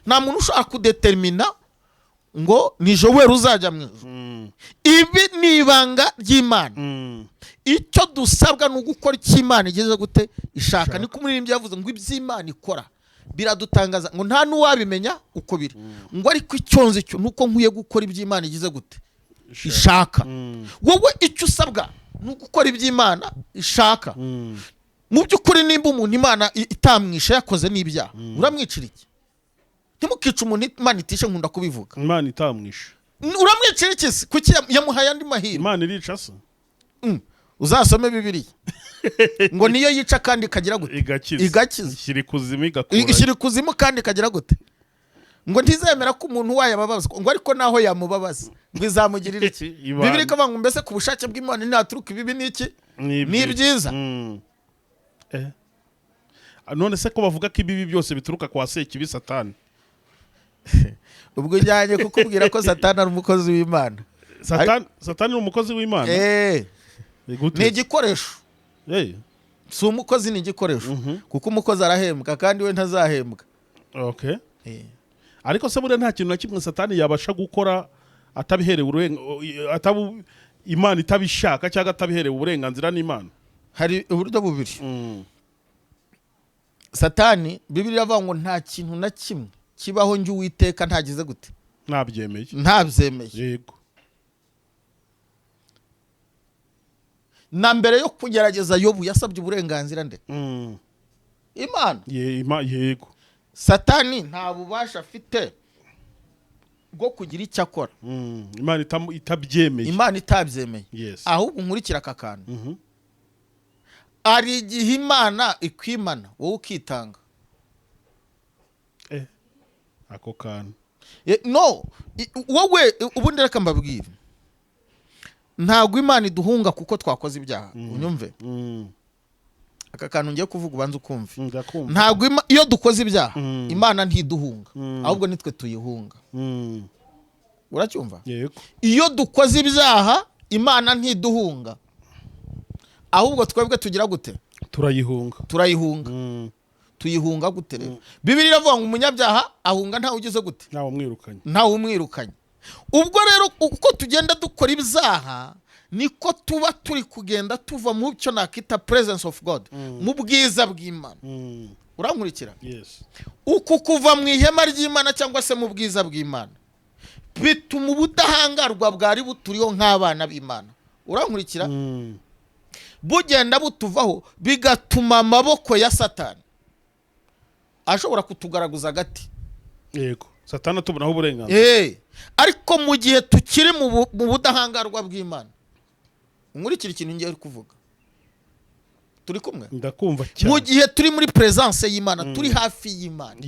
Nta muntu ushobora kudetermina ngo ni Joel uzajya mu ijuru. Ibi ni ibanga ry'Imana. Icyo dusabwa ni ugukora icyo Imana igeze gute? Ishaka. Niko umuririmbyi yavuze ngo iby'Imana ikora biradutangaza, ngo nta n'uwabimenya uko biri, ngo ariko icyo nzi cyo ni uko nkwiye gukora iby'Imana igize gute? Ishaka. Wowe icyo usabwa ni ugukora iby'Imana ishaka. Mu by'ukuri, nimba umuntu Imana itamwishe yakoze n'ibyaha, uramwicira iki? Ntimukice umuntu Imana itishe, nkunda kubivuga. Imana itamwishe? Uramwicira iki se? Kuki yamuhaye andi mahirwe? Imana irica se? Uzasome Bibiliya, ngo niyo yica kandi ikagira gute? Igakiza. Igakiza. Ishyira ikuzimu, igakura. Ishyira ikuzimu kandi ikagira gute? Ngo ntizemera ko umuntu wayo ababaza, ngo ariko naho yamubabaza ngo izamugirira iki? Ibanga. Bibiliya ikavuga ngo mbese ku bushake bw'Imana ntihaturuka ibibi n'iki? Ni Ni ibyiza. None se ko bavuga ko ibibi byose bituruka kwa Sekibi Satani? Ubwo ujyanye kukubwira ko Satani ari umukozi w'Imana. Satani ni umukozi w'Imana? Eh. Ni gute? Ni igikoresho. Si umukozi, ni igikoresho, kuko umukozi arahembwa kandi we ntazahembwa. Ariko se buriya nta kintu na kimwe Satani yabasha gukora atabiherewe Imana itabishaka cyangwa atabiherewe uburenganzira n'Imana? Hari uburyo bubiri. Satani, Bibiliya iravuga ngo nta kintu na kimwe kibaho njye Uwiteka ntagize gute? Ntabyemeye. Ntabyemeye. Na mbere yo kugerageza Yobu yasabye uburenganzira nde? Imana. Yego. Satani nta bubasha afite bwo kugira icyo akora Imana itabyemeye. Imana itabyemeye. Ahubwo nkurikira aka kantu. Hari igihe Imana ikwimana, wowe ukitanga. Ako kantu. No, wowe ubundi reka mbabwire, ntabwo Imana iduhunga kuko twakoze ibyaha, unyumve. Aka kantu ngiye kuvuga ubanza ukumve. Ndakumva. Ntabwo iyo dukoze ibyaha, Imana ntiduhunga, ahubwo nitwe tuyihunga. Uracyumva? Yego. Iyo dukoze ibyaha, Imana ntiduhunga, ahubwo twebwe tugira gute? Turayihunga. Turayihunga. Tuyihunga gute rero? Bibiliya iravuga ngo umunyabyaha ahunga ntawe ugize gute? Ntawe umwirukanye. Ntawe umwirukanye. Ubwo rero uko tugenda dukora ibyaha, niko tuba turi kugenda tuva mu cyo nakita presence of God, mu bwiza bw'Imana. Urankurikira? Yes. Uku kuva mu ihema ry'Imana cyangwa se mu bwiza bw'Imana bituma ubudahangarwa bwari buturiho nk'abana b'Imana, urankurikira, bugenda butuvaho, bigatuma amaboko ya Satani ashobora kutugaragaza agati. Yego, Satani atubonaho uburenganzira. Ariko mu gihe tukiri mu budahangarwa bw'Imana, nkurikira ikintu ngiye kuvuga, turi kumwe? Ndakumva Mu cyane. gihe turi muri presence y'Imana, turi hafi y'Imana,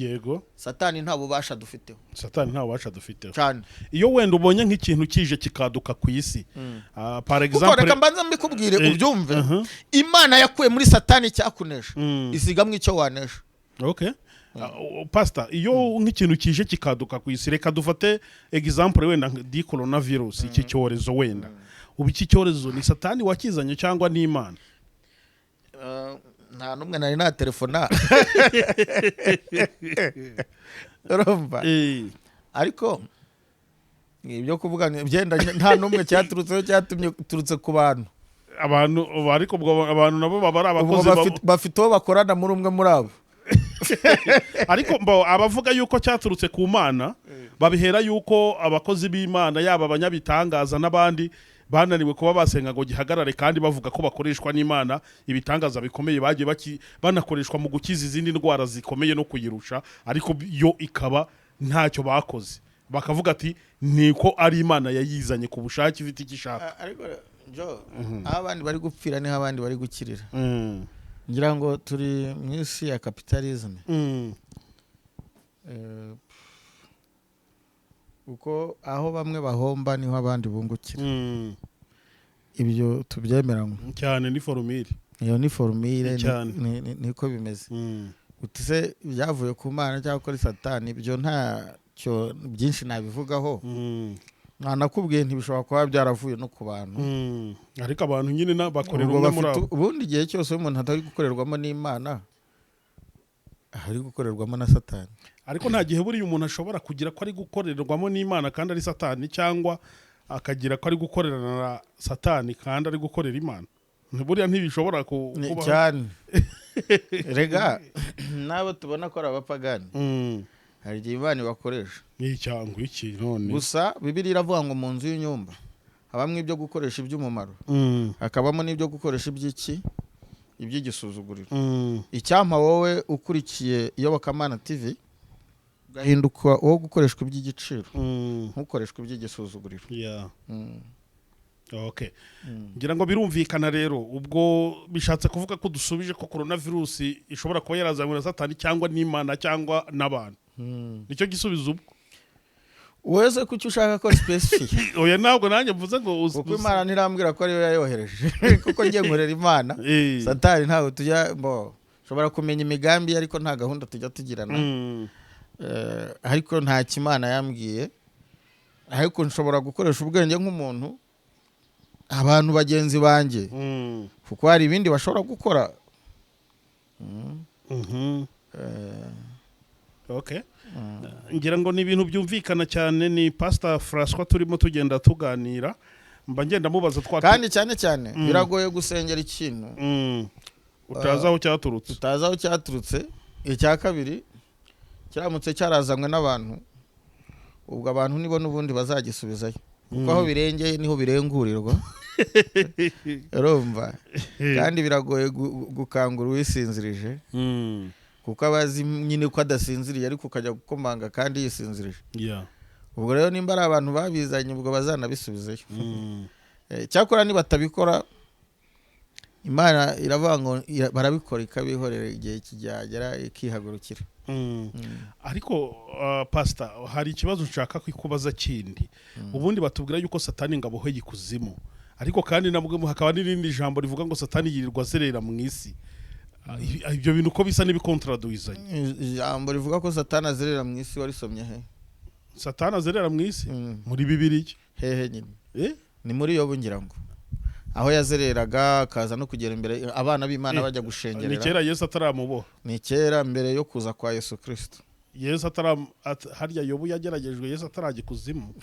Satani nta bubasha dufiteho. Satani nta bubasha dufiteho. Cyane. Iyo wenda ubonye nk'ikintu kije kikaduka ku isi, par Kuko exemple reka mbanza mbikubwire, ubyumve. Imana yakuye muri Satani icyakunesha, isigamwo icyo wanesha. Okay. Pastor, iyo nk'ikintu kije kikaduka ku isi, reka dufate example wenda di coronavirus, iki cyorezo wenda. Ubu iki cyorezo ni Satani wakizanye cyangwa ni Imana? Nta n'umwe nari natelefona, urumva? Ariko ibyo kuvuga byenda nta n'umwe cyaturutseho, cyatumye turutse ku bantu. Abantu, ariko ubwo abantu nabo baba ari Ubwo abakozi bafite uwo bakorana muri umwe muri abo. Ariko mbo abavuga yuko cyaturutse ku Mana babihera yuko abakozi b'Imana, yaba abanyabitangaza n'abandi, bananiwe kuba basenga ngo gihagarare, kandi bavuga ko bakoreshwa n'Imana ibitangaza bikomeye, bagiye banakoreshwa mu gukiza izindi ndwara zikomeye no kuyirusha, ariko yo ikaba ntacyo bakoze, bakavuga ati niko ari Imana yayizanye ku bushake, ifite icyo ishaka. Ariko jo, aho abandi bari gupfira niho abandi bari gukirira. Ngira ngo turi mu isi ya capitalism. Kuko aho bamwe bahomba niho abandi bungukira. Ibyo tubyemeranywe. Cyane, ni formule. Iyo ni formule. Cyane. Niko bimeze. Uti se byavuye ku Mana cyangwa kuri Satani? Ibyo ntacyo byinshi nabivugaho. Ntanakubwiye, ntibishobora kuba byaravuye no ku bantu. Ariko abantu nyine bakorera Ubwo umwe muri bafite abo. Ubundi igihe cyose iyo umuntu atari gukorerwamo n'Imana, ari gukorerwamo na Satani. Ariko nta gihe buriya umuntu ashobora kugira ko ari gukorerwamo n'Imana kandi ari Satani, cyangwa akagira ko ari gukorerana na Satani kandi ari gukorera Imana. Buriya ntibishobora kubaho? Cyane rega, n'abo tubona ko ari abapagani, hari igihe Imana ibakoresha. Ni cyangwa iki none? Gusa Bibiliya iravuga ngo mu nzu y'inyumba habamo ibyo gukoresha iby'umumaro, hakabamo n'ibyo gukoresha iby'iki? Iby'igisuzuguriro. Icyampa wowe ukurikiye Iyobokamana TV ugahinduka uwo gukoreshwa iby'igiciro, ntukoreshwe iby'igisuzuguriro. Okay. Ngira ngo birumvikana rero. Ubwo bishatse kuvuga ko dusubije ko coronavirus ishobora kuba yarazanywe na Satani cyangwa n'Imana cyangwa n'abantu. Nicyo gisubizo ubwo. Wese kuki ushaka ko specific? Oya, ntabwo nanjye mvuze ngo Kuko Imana ntirambwira ko ariyo yayohereje, kuko ngiye nkorera Imana. Satani ntabwo tujya bo, ushobora kumenya imigambi ye, ariko nta gahunda tujya tugirana. Ariko nta kimana yambwiye, ariko nshobora gukoresha ubwenge nk'umuntu, abantu bagenzi banjye, kuko hari ibindi bashobora gukora. Okay. Ngira ngo ni ibintu byumvikana cyane. Ni Pastor François turimo tugenda tuganira, mba ngenda mubaza twa Kandi cyane cyane biragoye gusengera ikintu utazi aho cyaturutse. Tutazi aho cyaturutse. Icya kabiri, kiramutse cyarazanywe n'abantu, ubwo abantu nibo n'ubundi bazagisubizayo, kuko aho birengeye niho birengurirwa, urumva? Kandi biragoye gukangura uwisinzirije, kuko aba azi nyine ko adasinziriye, ariko ukajya gukomanga kandi yisinzirije. Ubwo rero nimba ari abantu babizanye, ubwo bazanabisubizeyo. Cyakora nibatabikora, Imana iravuga ngo barabikora ikabihorera, igihe kijyagera ikihagurukira. Ariko pastor, hari ikibazo nshaka kukubaza kindi. Ubundi batubwira yuko Satani ngo aboheye ikuzimu, ariko kandi nabwo hakaba n'irindi jambo rivuga ngo Satani yirirwa azerera mu isi. Ibyo bintu uko bisa n'ibikontradwizanye. Ijambo rivuga ko Satani azerera mu isi warisomye he? Satani azerera mu isi? Muri Bibiliya. Hehe nyine? Eh? Ni muri Yobu, ngira ngo, aho yazereraga akaza no kugera imbere abana b'Imana bajya Ni gushengerera. kera Yesu ataramuboha. Ni kera, mbere yo kuza kwa Yesu Kirisito. Yesu atara harya Yobu yageragejwe Yesu atarajya ikuzimu.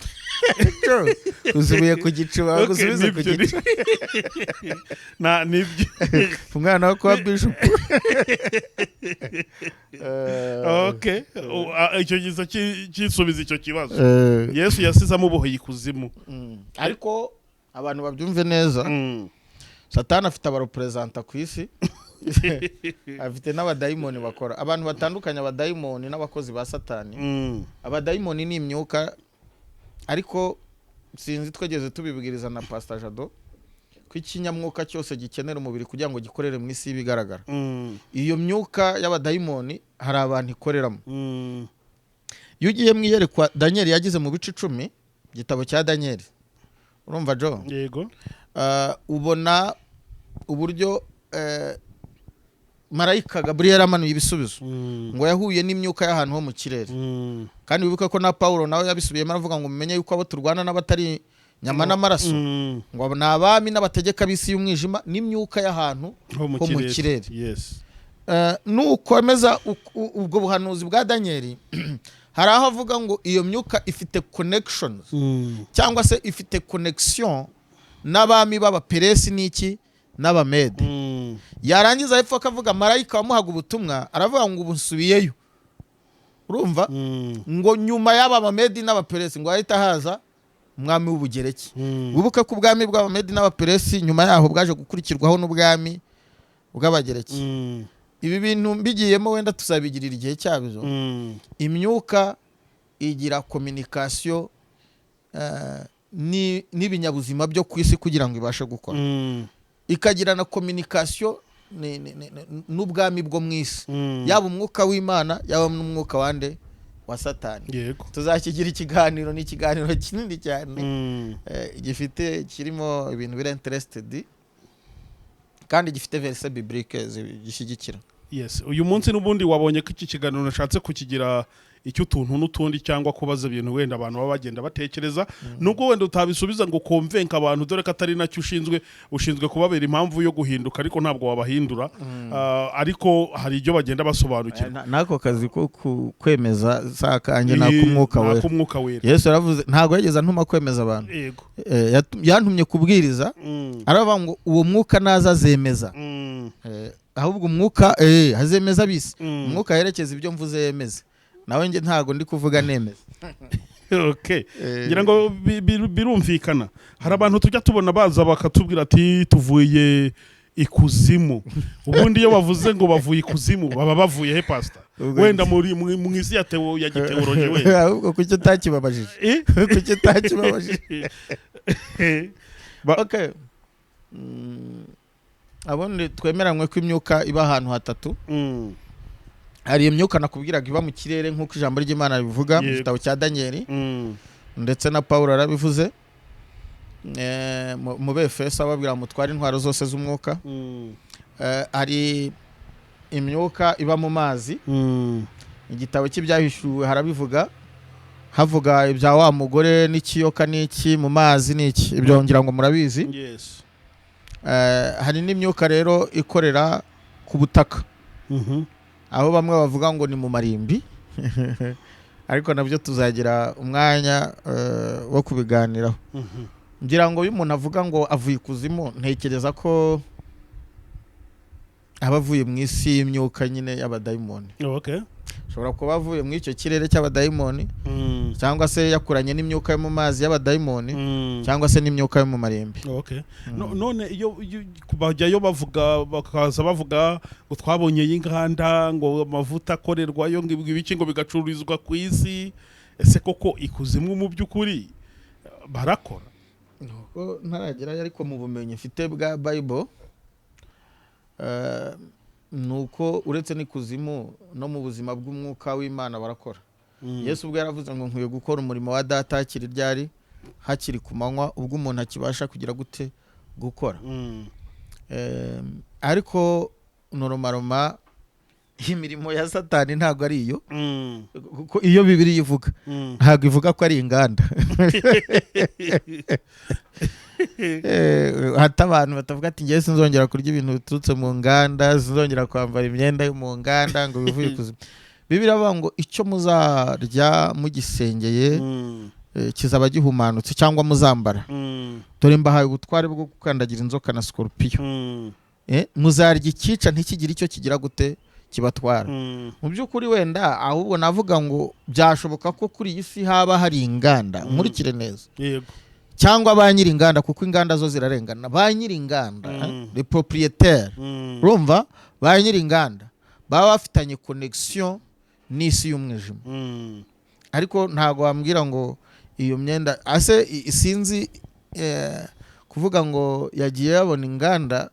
Uzubiye ku gicu, bagusubize ku Nibyo, gicu. Na nibyo. Umwana wo kuba bishopu. Okay. Icyo giza kisubiza icyo kibazo. Yesu yasize amuboheye ikuzimu. Ariko abantu babyumve neza, Satani afite abareperezanta ku isi, afite n'abadayimoni bakora. Abantu batandukanye abadayimoni n'abakozi ba Satani. Abadayimoni ni imyuka, ariko sinzi, twegeze tubibwiriza na Pastor Jado ko ikinyamwuka cyose gikenera umubiri kugira ngo gikorere mu isi y'ibigaragara. Iyo myuka y'abadayimoni hari abantu ikoreramo. Iyo ugiye mu iyerekwa Daniel yagize mu bice 10, igitabo cya Daniel, urumva Jo? Yego. Ubona uburyo marayika Gaburiyeli amanuye ibisubizo, ngo yahuye n'imyuka y'ahantu ho mu kirere. Kandi wibuke ko na Paulo nawe yabisubiyemo, aravuga ngo mumenye yuko abo turwana n'abatari nyama n'amaraso, ngo ni abami n'abategeka b'isi y'umwijima n'imyuka y'ahantu ho mu ho mu kirere. kirere. Yes. Nukomeza ubwo buhanuzi bwa Daniyeli, hari aho avuga ngo iyo myuka ifite connections cyangwa se ifite connection n'abami b'Abaperesi n'iki n'Abamede. Yarangiza hepfo akavuga marayika wamuhaga ubutumwa, aravuga ngo ubu nsubiyeyo, urumva, ngo nyuma y'aba Bamedi n'Abaperesi ngo hahita haza umwami w'Ubugereki. Wibuke ko ubwami bw'Abamedi n'Abaperesi nyuma yaho bwaje gukurikirwaho n'ubwami bw'Abagereki. Ibi bintu mbigiyemo wenda tuzabigirira igihe cyabyo. Imyuka igira communication n'ibinyabuzima byo ku isi kugira ngo ibashe gukora, ikagira na communication n'ubwami bwo mu isi, yaba umwuka w'Imana, yaba n'umwuka wande, wa Satani. Tuzakigira ikiganiro, ni ikiganiro kinini cyane, gifite, kirimo ibintu biri interested kandi gifite verset biblique gishyigikira. Yes, uyu munsi n'ubundi wabonye ko iki kiganiro nashatse kukigira icy'utuntu n'utundi, cyangwa kubaza ibintu wenda abantu baba bagenda batekereza, nubwo wenda utabisubiza ngo convince abantu, dore ko atari nacyo ushinzwe. Ushinzwe kubabera impamvu yo guhinduka, ariko ntabwo wabahindura. Ariko hari ibyo bagenda basobanukirwa. N'ako kazi ko kwemeza si akanjye, ni ak'Umwuka Wera. Ak'Umwuka Wera. Yesu yaravuze, ntabwo yageze antuma kwemeza abantu. Yantumye kubwiriza. Aravuga ngo uwo mwuka naza azemeza. Ahubwo umwuka azemeza abisi. Umwuka yerekeza ibyo mvuze, yemeze nawe. Njye ntabwo ndi kuvuga nemeza. Okay, ngira ngo birumvikana. Hari abantu tujya tubona baza bakatubwira ati tuvuye ikuzimu. Ubundi iyo bavuze ngo bavuye ikuzimu, baba bavuye he, pastor? Wenda muri mu isi ya giteoloji wenda. Ahubwo kuki utakibabajije? Eh? Kuki utakibabajije? Okay. Abundi twemeranywe ko imyuka iba ahantu hatatu. Hari imyuka nakubwiraga iba mu kirere, nk'uko ijambo ry'Imana ribivuga mu gitabo cya Daniyeli, ndetse na Paul arabivuze mu Befeso, ababwira mutware intwaro zose z'umwuka. Hari imyuka iba mu mazi. Igitabo cy'Ibyahishuwe harabivuga, havuga ibya wa mugore n'ikiyoka n'iki mu mazi n'iki, ibyo ngira ngo murabizi. Yes. Hari n'imyuka rero ikorera ku butaka, aho bamwe bavuga ngo ni mu marimbi, ariko nabyo tuzagira umwanya wo kubiganiraho. Ngira ngo iyo umuntu avuga ngo avuye ikuzimu, ntekereza ko aba avuye mu isi y'imyuka nyine y'abadayimoni. Ashobora kuba avuye muri icyo kirere cy'abadayimoni, cyangwa se yakuranye n'imyuka yo mu mazi y'abadayimoni, cyangwa se n'imyuka yo mu marimbi. Okay. None iyo bajyayo bavuga, bakaza bavuga ngo twabonye y'inganda, ngo amavuta akorerwayo, ngo ibiki, ngo bigacururizwa ku isi, ese koko ikuzimu mu by'ukuri barakora? Nuko ntaragerayo, ariko mu bumenyi mfite bwa Bible, ni uko uretse n'ikuzimu, no mu buzima bw'umwuka w'Imana barakora. Yesu ubwo yaravuze ngo nkwiye gukora umurimo wa Data hakiri ryari? Hakiri ku manywa, ubwo umuntu akibasha kugira gute? Gukora. Ariko normalement imirimo ya Satani ntabwo ari iyo, kuko iyo Bibiliya ivuga, ntabwo ivuga ko ari inganda. Hata abantu batavuga ati ngewe sinzongera kurya ibintu biturutse mu nganda, sinzongera kwambara imyenda yo mu nganda, ngo bivuye ikuzimu. Bibiliya iravuga ngo icyo muzarya mugisengeye, kizaba gihumanutse, cyangwa muzambara. Dore mbahaye ubutware bwo gukandagira inzoka na sikorupiyo. Muzarya ikica ntikigire icyo kigira gute? Kibatwara. Mu by'ukuri wenda ahubwo navuga ngo byashoboka ko kuri iyi si haba hari inganda, nkurikire neza, cyangwa ba nyiri inganda, kuko inganda zo zirarengana, ba nyiri inganda, les propriétaires, urumva, ba nyiri inganda baba bafitanye connexion n'isi y'umwijima. Ariko ntabwo wambwira ngo iyo myenda ase sinzi, kuvuga ngo yagiye yabona inganda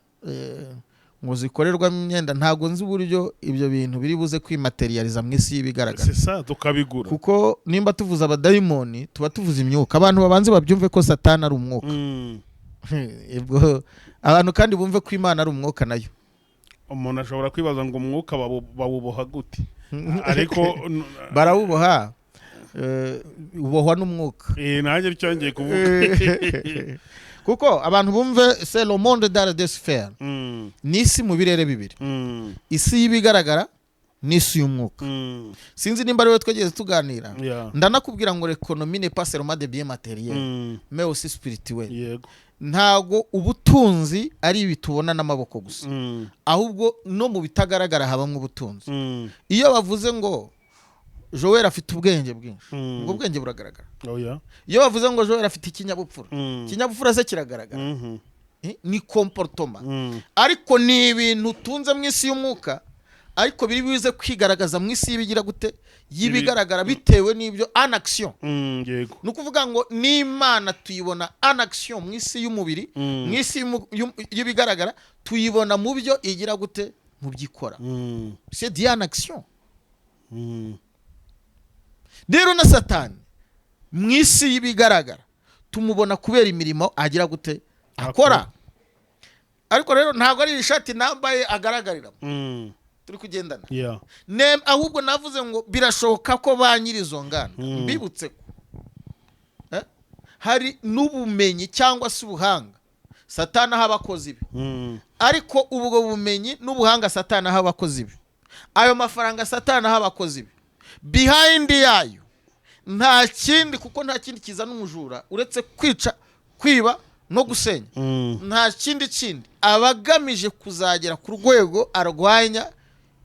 ngo zikorerwamo imyenda, ntabwo nzi uburyo ibyo bintu biri buze kwimaterializa mu isi y'ibigaragara. C'est ça, tukabigura. Kuko nimba tuvuze abadayimoni, tuba tuvuze imyuka. Abantu babanze babyumve ko Satani ari umwuka. Ubwo abantu kandi bumve ko Imana ari umwuka nayo. Umuntu ashobora kwibaza ngo umwuka bawuboha gute? Ariko Barawuboha, ubohwa n'umwuka. Nanjye icyo ngiye kuvuga. Kuko abantu bumve, c'est le monde dans deux sphères. Ni isi mu birere bibiri, isi y'ibigaragara n'isi y'umwuka. Sinzi nimba ariwe twegeze tuganira, ndanakubwira ngo l'économie n'est pas seulement des biens matériels, mais aussi spirituel. Ntago ubutunzi ari ibi tubona n'amaboko gusa, ahubwo no mu bitagaragara habamo ubutunzi. Iyo bavuze ngo Joel afite ubwenge bwinshi, ubwo bwenge buragaragara. Oya. Iyo bavuze ngo Joel afite ikinyabupfura, ikinyabupfura se kiragaragara? Ni comportement, ariko ni ibintu utunze mu isi y'umwuka, ariko biri buze kwigaragaza mu isi y'ibigira gute? Y'ibigaragara, bitewe n'ibyo en action. Ni ukuvuga ngo n'Imana tuyibona en action mu isi y'umubiri, mu isi y'ibigaragara tuyibona mu byo igira gute? Mu byo ikora. C'est Dieu en action. Rero na Satani mu isi y'ibigaragara tumubona kubera imirimo agira gute? Akora. Ariko rero ntabwo ari ishati nambaye agaragariramo. Turi kugendana? Yeah. Ahubwo navuze ngo birashoboka ko ba nyiri izo nganda, mbibutse ko hari n'ubumenyi cyangwa se ubuhanga Satani aha abakozi be. Ariko ubwo bumenyi n'ubuhanga Satani aha abakozi be, ayo mafaranga Satani aha abakozi be, behind yayo nta kindi, kuko nta kindi kizana umujura uretse kwica, kwiba no gusenya. Nta kindi kindi aba agamije, kuzagera ku rwego arwanya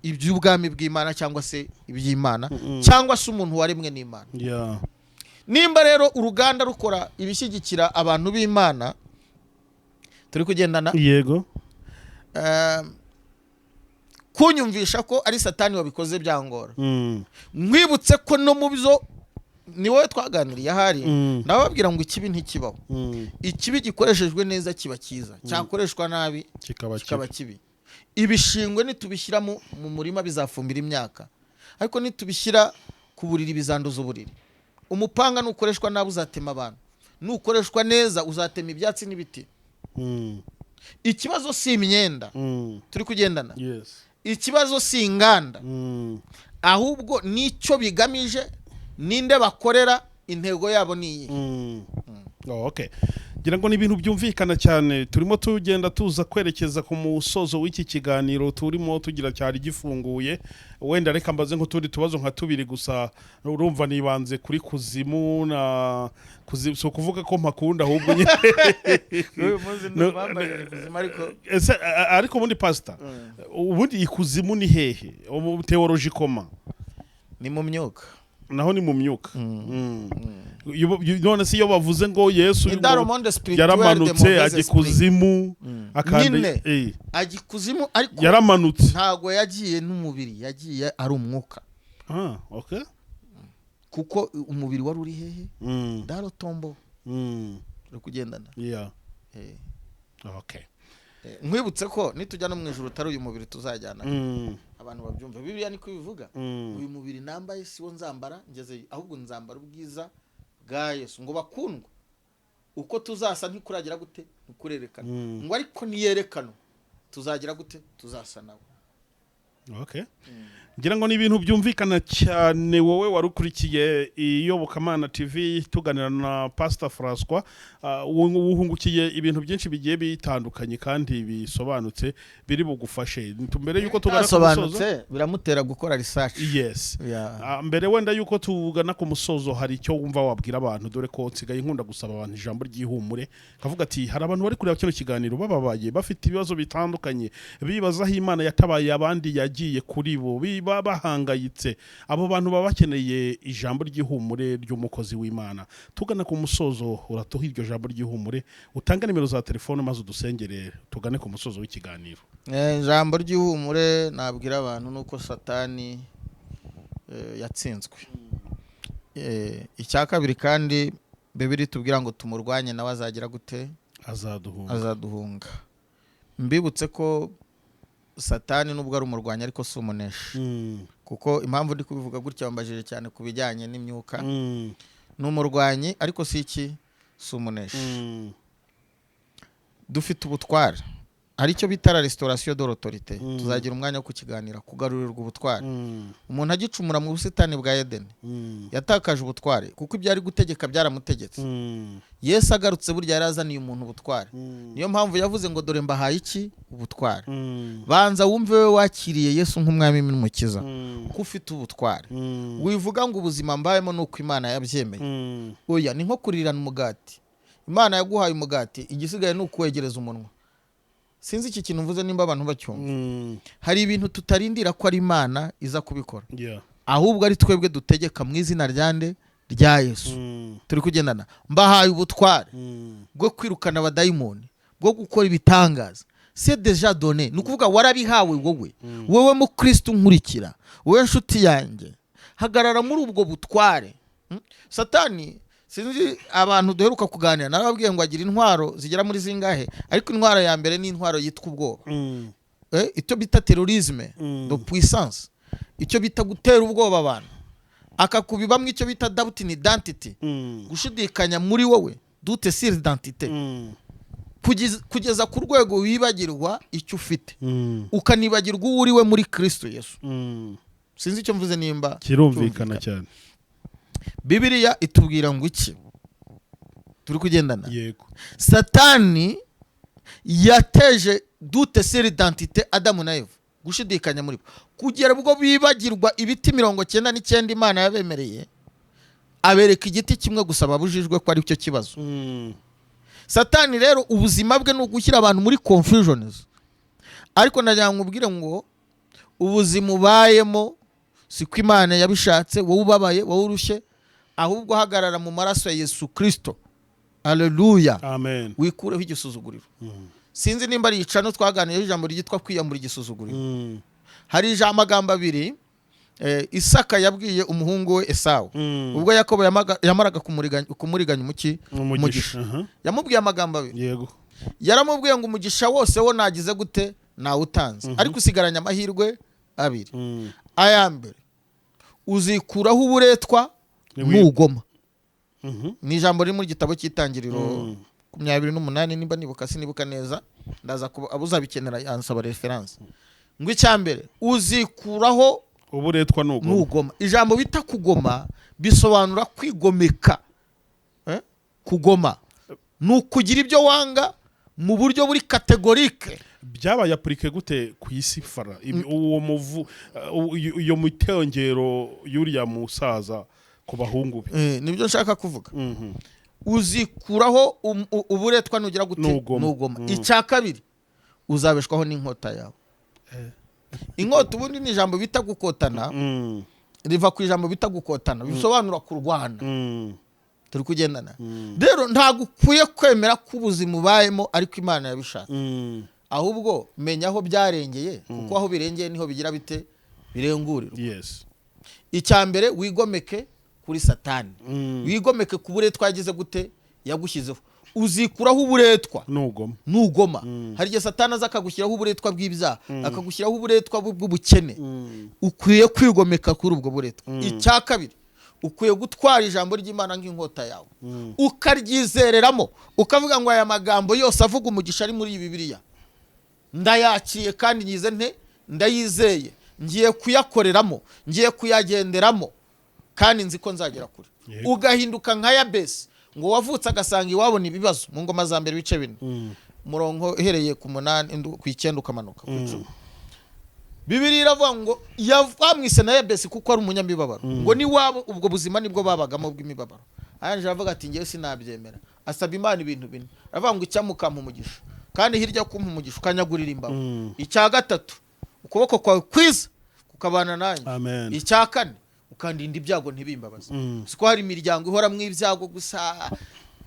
iby'ubwami bw'Imana cyangwa se iby'Imana cyangwa se umuntu waremwe n'Imana. Nimba rero uruganda rukora ibishyigikira abantu b'Imana, turi kugendana? Yego. Kunyumvisha ko ari Satani wabikoze byangora. Nkwibutse ko no mu byo ni wowe twaganiriye ahari, ndababwira ngo ikibi ntikibaho. Ikibi gikoreshejwe neza kiba cyiza, cyakoreshwa nabi kikaba kikaba kibi. Kibi. Ibishingwe nitubishyira mu murima bizafumbira imyaka, ariko nitubishyira ku buriri bizanduza uburiri. Umupanga nukoreshwa nabi uzatema abantu, nukoreshwa neza uzatema ibyatsi n'ibiti. Ikibazo si imyenda. Turi kugendana? Yes. Ikibazo si inganda, ahubwo n'icyo bigamije, ninde bakorera, intego yabo ni iyi. Oh, okay. Ngira ngo ni ibintu byumvikana cyane. Turimo tugenda tuza kwerekeza ku musozo w'iki kiganiro turimo tugira, cyari gifunguye. Wenda reka mbaze nk'utundi tubazo nka tubiri gusa. Urumva nibanze kuri kuzimu na kuzimu, si ukuvuga ko mpakunda, ahubwo nyine N'uyu munsi No, bambaye kuzimu, ariko Ese ariko ubundi, pastor, ubundi ikuzimu ni hehe? Ubu théologiquement? Ni mu myuka. Naho ni mu myuka. None se iyo bavuze ngo Yesu Ni dans le ngo monde spirituel de yaramanutse mauvais ajya esprits. ikuzimu akanda Nyine. Ajya ikuzimu, ariko yaramanutse. ntago yagiye n'umubiri, yagiye ari umwuka. Ah, okay. Kuko umubiri wari uri hehe? Dans le tombeau. Uri kugendana? Yeah. Okay. Nkwibutse ko nitujya no mu ijuru utari uyu mubiri tuzajyana. Abantu babyumva, Bibiliya niko ibivuga. Uyu mubiri nambaye si wo nzambara ngezeyo, ahubwo nzambara ubwiza bwa Yesu. Ngo bakundwa, uko tuzasa ntikuragira gute? Ntikurerekana. Ngo ariko niyerekano tuzagira gute? Tuzasa nawe. Okay. Ngira ngo ni ibintu byumvikana cyane. Wowe wari ukurikiye Iyobokamana TV tuganira na Pastor François, wuhungukiye ibintu byinshi bigiye bitandukanye kandi bisobanutse biri bugufashe. Mbere yuko tugana ku musozo, Bisobanutse, biramutera gukora research. Yes. Yeah. Mbere wenda yuko tugana ku musozo, hari icyo wumva wabwira abantu? Dore ko nsigaye nkunda gusaba abantu ijambo ry'ihumure, kavuga ati hari abantu bari kureba kino kiganiro bababaye, bafite ibibazo bitandukanye, bibaza aho Imana yatabaye abandi yagiye kuri bo, biba bahangayitse. Abo bantu baba bakeneye ijambo ry'ihumure ry'umukozi w'Imana. Tugana ku musozo, uratuha iryo jambo ry'ihumure, utange nimero za telefone, maze udusengere tugane ku musozo w'ikiganiro. Ijambo ry'ihumure nabwira abantu ni uko Satani yatsinzwe. Icya kabiri kandi, Bibiliya itubwira ngo tumurwanye nawe azagira gute? Azaduhunga. Azaduhunga. Mbibutse ko Satani nubwo ari umurwanyi, ariko si umuneshi. Kuko impamvu ndi kubivuga gutya, wambajije cyane ku bijyanye n'imyuka. Ni umurwanyi, ariko si iki? Si umuneshi. Dufite ubutware. Hari icyo bita la restauration de l'autorité, tuzagira umwanya wo kukiganira, kugarurirwa ubutware. Umuntu agicumura mu busitani bwa Edeni yatakaje ubutware, kuko ibyo ari gutegeka byaramutegetse. Yesu agarutse, burya yari azaniye umuntu ubutware. Niyo mpamvu yavuze ngo: "Dore mbahaye iki? Ubutware." Banza wumve, wowe wakiriye Yesu nk'umwami n'umukiza, ko ufite ubutware. Wivuga ngo ubuzima mbayemo ni uko Imana yabyemeye. Oya, ni nko kurirana umugati. Imana yaguhaye umugati, igisigaye ni ukuwegereza umunwa. Sinzi iki kintu mvuze nimba abantu bacyumva. Hari ibintu tutarindira ko ari Imana iza kubikora, ahubwo ari twebwe dutegeka mu izina rya nde? Rya Yesu. Turi kugendana? Mbahaye ubutware bwo kwirukana abadayimoni, bwo gukora ibitangaza. C'est déjà donné. Ni ukuvuga warabihawe wowe, wowe mukristo nkurikira, wowe nshuti yanjye, hagarara muri ubwo butware. Satani, sinzi abantu duheruka kuganira, narababwiye ngo agira intwaro zigera muri zingahe, ariko intwaro ya mbere ni intwaro yitwa ubwoba. Icyo bita terrorisme de puissance, icyo bita gutera ubwoba abantu, akakubibamwo icyo bita doubt in identity, gushidikanya muri wowe, doute sur identité, kugeza ku rwego wibagirwa icyo ufite, ukanibagirwa uwo uriwe muri Kristo Yesu. Sinzi icyo mvuze nimba Kirumvikana cyane. Bibiliya itubwira ngo iki? Turi kugendana? Yego. Satani yateje doute sur identité Adamu na Eva, gushidikanya muri bo, kugera ubwo bibagirwa ibiti 99 Imana yabemereye, abereka igiti kimwe gusa babujijwe ko ari cyo kibazo. Satani rero ubuzima bwe ni ugushyira abantu muri confusions, ariko nagira ngo nkubwire ngo ubuzima ubayemo siko Imana yabishatse. Wowe ubabaye, wowe urushye, ahubwo hagarara mu maraso ya Yesu Kirisito. Aleluya! Amen. Wikureho igisuzuguriro. Sinzi nimba ari icano twaganiyeho ijambo ryitwa kwiyambura igisuzuguriro. Hari ijambo, amagambo abiri Isaka yabwiye umuhungu we Esawu ubwo Yakobo yamaraga kumuriganya umuki? Umugisha. Aha. Yamubwiye amagambo abiri. Yaramubwiye ngo: "Umugisha wose wo nagize gute? Nawutanze, ariko usigaranye amahirwe abiri. Aya mbere, uzikuraho uburetwa nugoma." Ni ijambo riri mu gitabo cy'Itangiriro 28, nimba nibuka, sinibuka neza, ndaza kuba uzabikenera yansaba reference. Ngo icya mbere, uzikuraho uburetwa nugoma. Nugoma. Ijambo bita kugoma bisobanura kwigomeka. Kugoma ni ukugira ibyo wanga mu buryo buri catégorique. Byabaye appliqué gute ku isi fara uwo muvu iyo mitongero y'uriya musaza ku bahungu be? Nibyo nshaka kuvuga. Uzikuraho uburetwa nugira gute? Nugoma. Nugoma. Icya kabiri, uzabeshwaho n'inkota yawe. Inkota ubundi ni ijambo bita gukotana, riva ku ijambo bita gukotana, bisobanura kurwana. Turi kugendana? Rero ntabwo ukwiye kwemera ko ubuzima ubayemo ariko Imana yabishatse. Ahubwo menya aho byarengeye, kuko aho birengeye niho bigira bite? Birengurirwa. Icya mbere, wigomeke kuri Satani, wigomeke ku buretwa yagize gute? Yagushyizeho. Uzikuraho uburetwa nugoma. Nugoma. Hari igihe Satani aza akagushyiraho uburetwa bw'ibyaha, akagushyiraho uburetwa bw'ubukene. Ukwiye kwigomeka kuri ubwo buretwa. Icya kabiri, ukwiye gutwara ijambo ry'Imana nk'inkota yawe, ukaryizereramo, ukavuga ngo: "Aya magambo yose avuga umugisha ari muri iyi Bibiliya ndayakiriye, kandi ngize nte? Ndayizeye, ngiye kuyakoreramo, ngiye kuyagenderamo, kandi nzi ko nzagera kure." Ugahinduka nka Yabesi, ngo wavutse agasanga iwabo ni ibibazo, mu Ngoma za Mbere ibice 4, umurongo uhereye ku 8, ku 9 ukamanuka ku 10. Bibiliya iravuga ngo bamwise na Yabesi kuko ari umunyamibabaro, ngo niwabo ubwo buzima nibwo babagamo bw'imibabaro. Arangije aravuga ati: "Ngewe sinabyemera." Asaba Imana ibintu bine, aravuga ngo: "Icyampa ukampa umugisha, kandi hirya yo kumpa umugisha ukanyagurira imbago. Icya gatatu, ukuboko kwawe kwiza kukabana nanjye. Amen. Icya kane, ukandinda ibyago ntibimbabaze." Siko hari imiryango ihoramo ibyago gusa?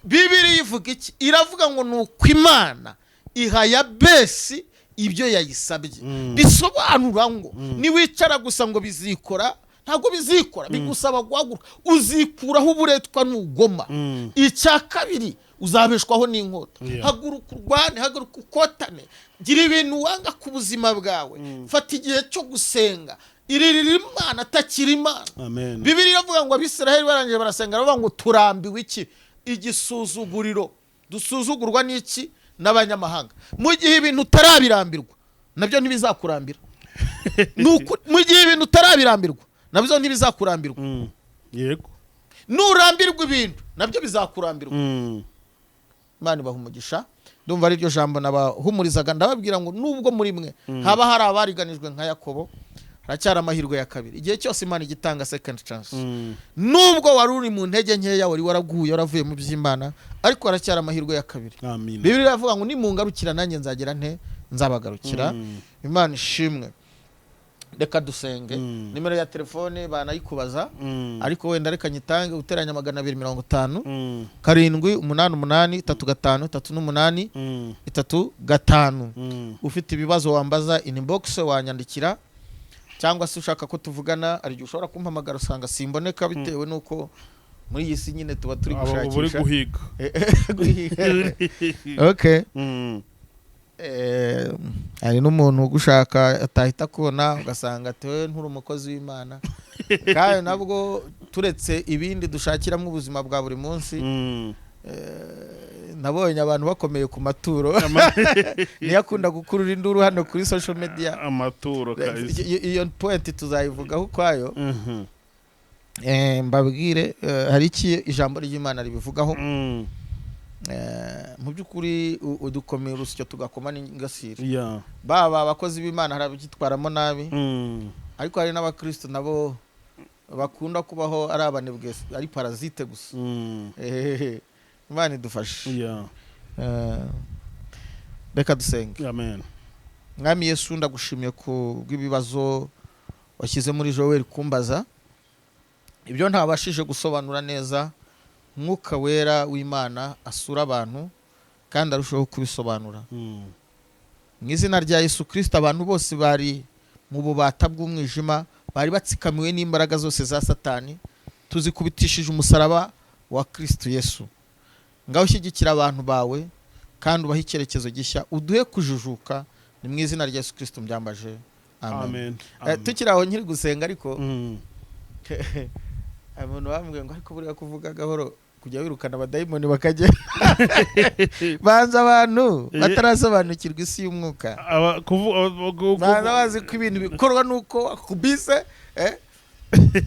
Bibiliya ivuga iki? Iravuga ngo ni uko Imana iha Yabesi ibyo yayisabye. Bisobanura ngo niwicara gusa ngo bizikora, ntabwo bizikora, bigusaba guhaguruka. Uzikuraho uburetwa nugoma. Icya kabiri, uzabeshwaho n'inkota. Haguruka urwane, haguruka ukotane, gira ibintu wanga ku buzima bwawe, fata igihe cyo gusenga, iririra Imana, atakira Imana. Amen. Bibiliya iravuga ngo Abisiraheli barangije barasenga, baravuga ngo: "Turambiwe iki? Igisuzuguriro dusuzugurwa n'iki?" N'abanyamahanga. Mu gihe ibintu utarabirambirwa, nabyo ntibizakurambira. Mu gihe ibintu utarabirambirwa, nabyo ntibizakurambirwa. Yego. Nurambirwa ibintu, nabyo bizakurambirwa. Imana ibaha umugisha. Ndumva ari ryo jambo nabahumurizaga. Ndababwira ngo nubwo muri mwe haba hari abariganijwe nka Yakobo, haracyari amahirwe ya kabiri. Igihe cyose Imana igitanga second chance. Nubwo wari uri mu ntege nkeya, wari waraguye, waravuye mu by'Imana, ariko haracyari amahirwe ya kabiri. Amin. Bibiliya iravuga ngo nimungarukira, nanjye nzagera nte? Nzabagarukira. Imana ishimwe. Reka dusenge. Nimero ya telefone banayikubaza, ariko wenda reka nyitange: uteranya 250 788 35 38 35. Ufite ibibazo wambaza inbox, wanyandikira, cyangwa se ushaka ko tuvugana, hari igihe ushobora kumpamagara usanga simboneka, bitewe n'uko muri iyi si nyine tuba turi Abo buri gushakisha. Guhiga. Guhiga. Okay. Hari n'umuntu ugushaka atahita kubona, ugasanga ati: "Wowe nturi umukozi w'Imana." Kandi nabwo turetse ibindi dushakiramo ubuzima bwa buri munsi, nabonye abantu bakomeye ku maturo, niyo akunda gukurura induru hano kuri social media. Amaturo kabisa. Iyo point tuzayivugaho ukwayo. Mbabwire, hari iki ijambo ry'Imana ribivugaho. Mu by'ukuri udukomeye urusyo tugakoma n'ingasire. Baba abakozi b'Imana, hari ababyitwaramo nabi, ariko hari n'abakristo nabo bakunda kubaho ari abanebwe, ari parasite gusa. Imana idufashe. Reka dusenge. Amen. Mwami Yesu, ndagushimiye ku bw'ibibazo washyize muri Joel kumbaza, ibyo ntabashije gusobanura neza. Mwuka Wera w'Imana asura abantu kandi arushaho kubisobanura. Mu izina rya Yesu Kirisito, abantu bose bari mu bubata bw'umwijima, bari batsikamiwe n'imbaraga zose za Satani, tuzikubitishije umusaraba wa Kirisito Yesu. Ngaho ushyigikira abantu bawe kandi ubahe icyerekezo gishya, uduhe kujijuka. Ni mu izina rya Yesu Kirisito mbyambaje, amen. Amen. Tukiri aho nkiri gusenga, ariko umuntu bambwiye ngo: "Ariko buriya kuvuga gahoro kujya wirukana abadayimoni bakajya banza." Abantu batarasobanukirwa isi y'umwuka, banza bazi ko ibintu bikorwa nuko akubise.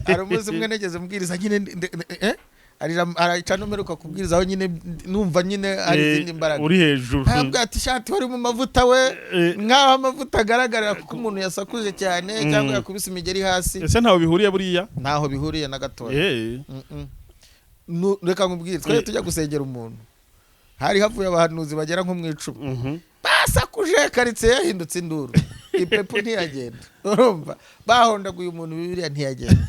Hari umunsi umwe nigeze mbwiriza nyine, araca numeruka kubwiriza aho nyine numva nyine hari izindi mbaraga. Uri hejuru. Ntabwo ati ishati wari mu mavuta we, nk'aho amavuta agaragarira kuko umuntu yasakuje cyane cyangwa yakubise imigeri hasi. Ese ntaho bihuriye buriya? Ntaho bihuriye na gatoya. Reka nkubwire, twari tujya gusengera umuntu, hari havuye abahanuzi bagera nko mu 10, basakuje, karitsiye yahindutse induru, ipepu ntiyagenda. Urumva bahondaguye umuntu, Bibiliya ntiyagenda.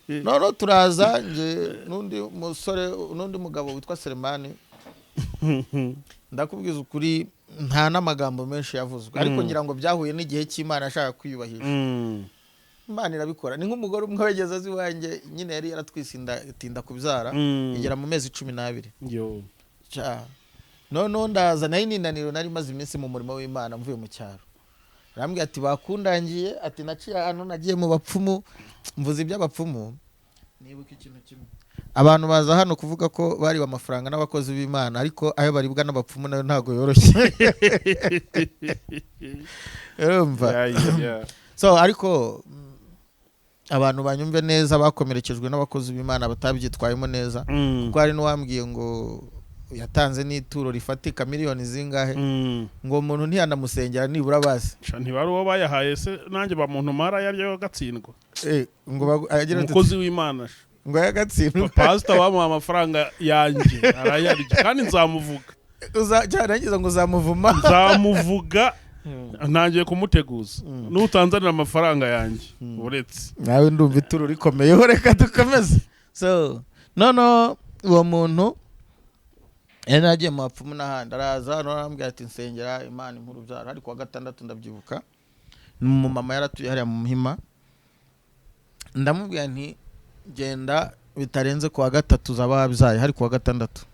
Noneho turaza, nge n'undi musore n'undi mugabo witwa Selemani. Ndakubwiza ukuri, nta n'amagambo menshi yavuzwe, ariko ngira ngo byahuye n'igihe cy'Imana ashaka kwiyubahisha. Imana irabikora. Ni nk'umugore umwe wageze azi iwanjye nyine, yari yaratwise inda itinda kubyara, igera mu mezi 12. Yo. Ca. Noneho ndaza, nari ninaniro, nari maze iminsi mu murimo w'Imana, mvuye mu cyaro. Arambwira ati: "Bakundangiye," ati: "Naciye ahantu, nagiye mu bapfumu." Mvuze iby'abapfumu nibuka ikintu kimwe: abantu baza hano kuvuga ko bariwe amafaranga n'abakozi b'Imana, ariko ayo baribwa n'abapfumu nayo ntabwo yoroshye, urumva? Yeah. So ariko abantu banyumve neza, bakomerekejwe n'abakozi b'Imana batabyitwayemo neza, kuko hari n'uwambwiye ngo yatanze n'ituro rifatika, miliyoni zingahe, ngo umuntu ntiyanamusengera nibura bazi. Sha, ntibari uwo bayahaye se? Nanjye ba muntu mara yaryo gatsindwa. Ngo agira ati- Umukozi w'Imana sha. Ngo yagatsindwa. Pasita bamuha amafaranga yanjye arayarya, kandi nzamuvuga. Cyarangiza ngo uzamuvuma. Nzamuvuga, ntangiye kumuteguza. Nutanzanira amafaranga yanjye uretse Nawe ndumva ituro rikomeyeho. Reka dukomeze. So noneho uwo muntu yari yagiye mu bapfumu n'ahandi, araza hano arambwira ati: "Nsengera Imana impa urubyaro." Ariko kuwa gatandatu, ndabyibuka, ni umumama yaratuye hariya mu Muhima. Ndamubwira nti: "Genda, bitarenze kuwa gatatu uzaba wabyaye." Hari kuwa gatandatu.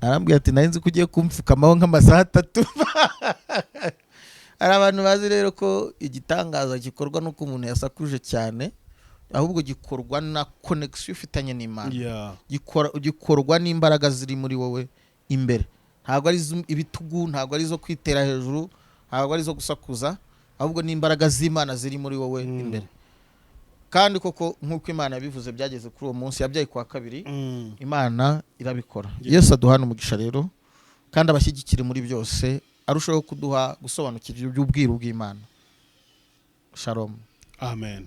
Arambwira ati: "Nari nzi ko ugiye kumfukamaho nk'amasaha 3." Hari abantu bazi rero ko igitangaza gikorwa n'uko umuntu yasakuje cyane, ahubwo gikorwa na connection ufitanye n'Imana. Gikorwa n'imbaraga ziri muri wowe imbere. Ntabwo ari ibitugu, ntabwo ari izo kwitera hejuru, ntabwo ari izo gusakuza, ahubwo ni imbaraga z'Imana ziri muri wowe imbere. Kandi koko nk'uko Imana yabivuze, byageze kuri uwo munsi. Yabyaye kuwa kabiri. Imana irabikora. Yesu aduhana umugisha rero, kandi abashyigikire muri byose, arushaho kuduha gusobanukirwa iby'ubwiru bw'Imana. Shalom. Amen.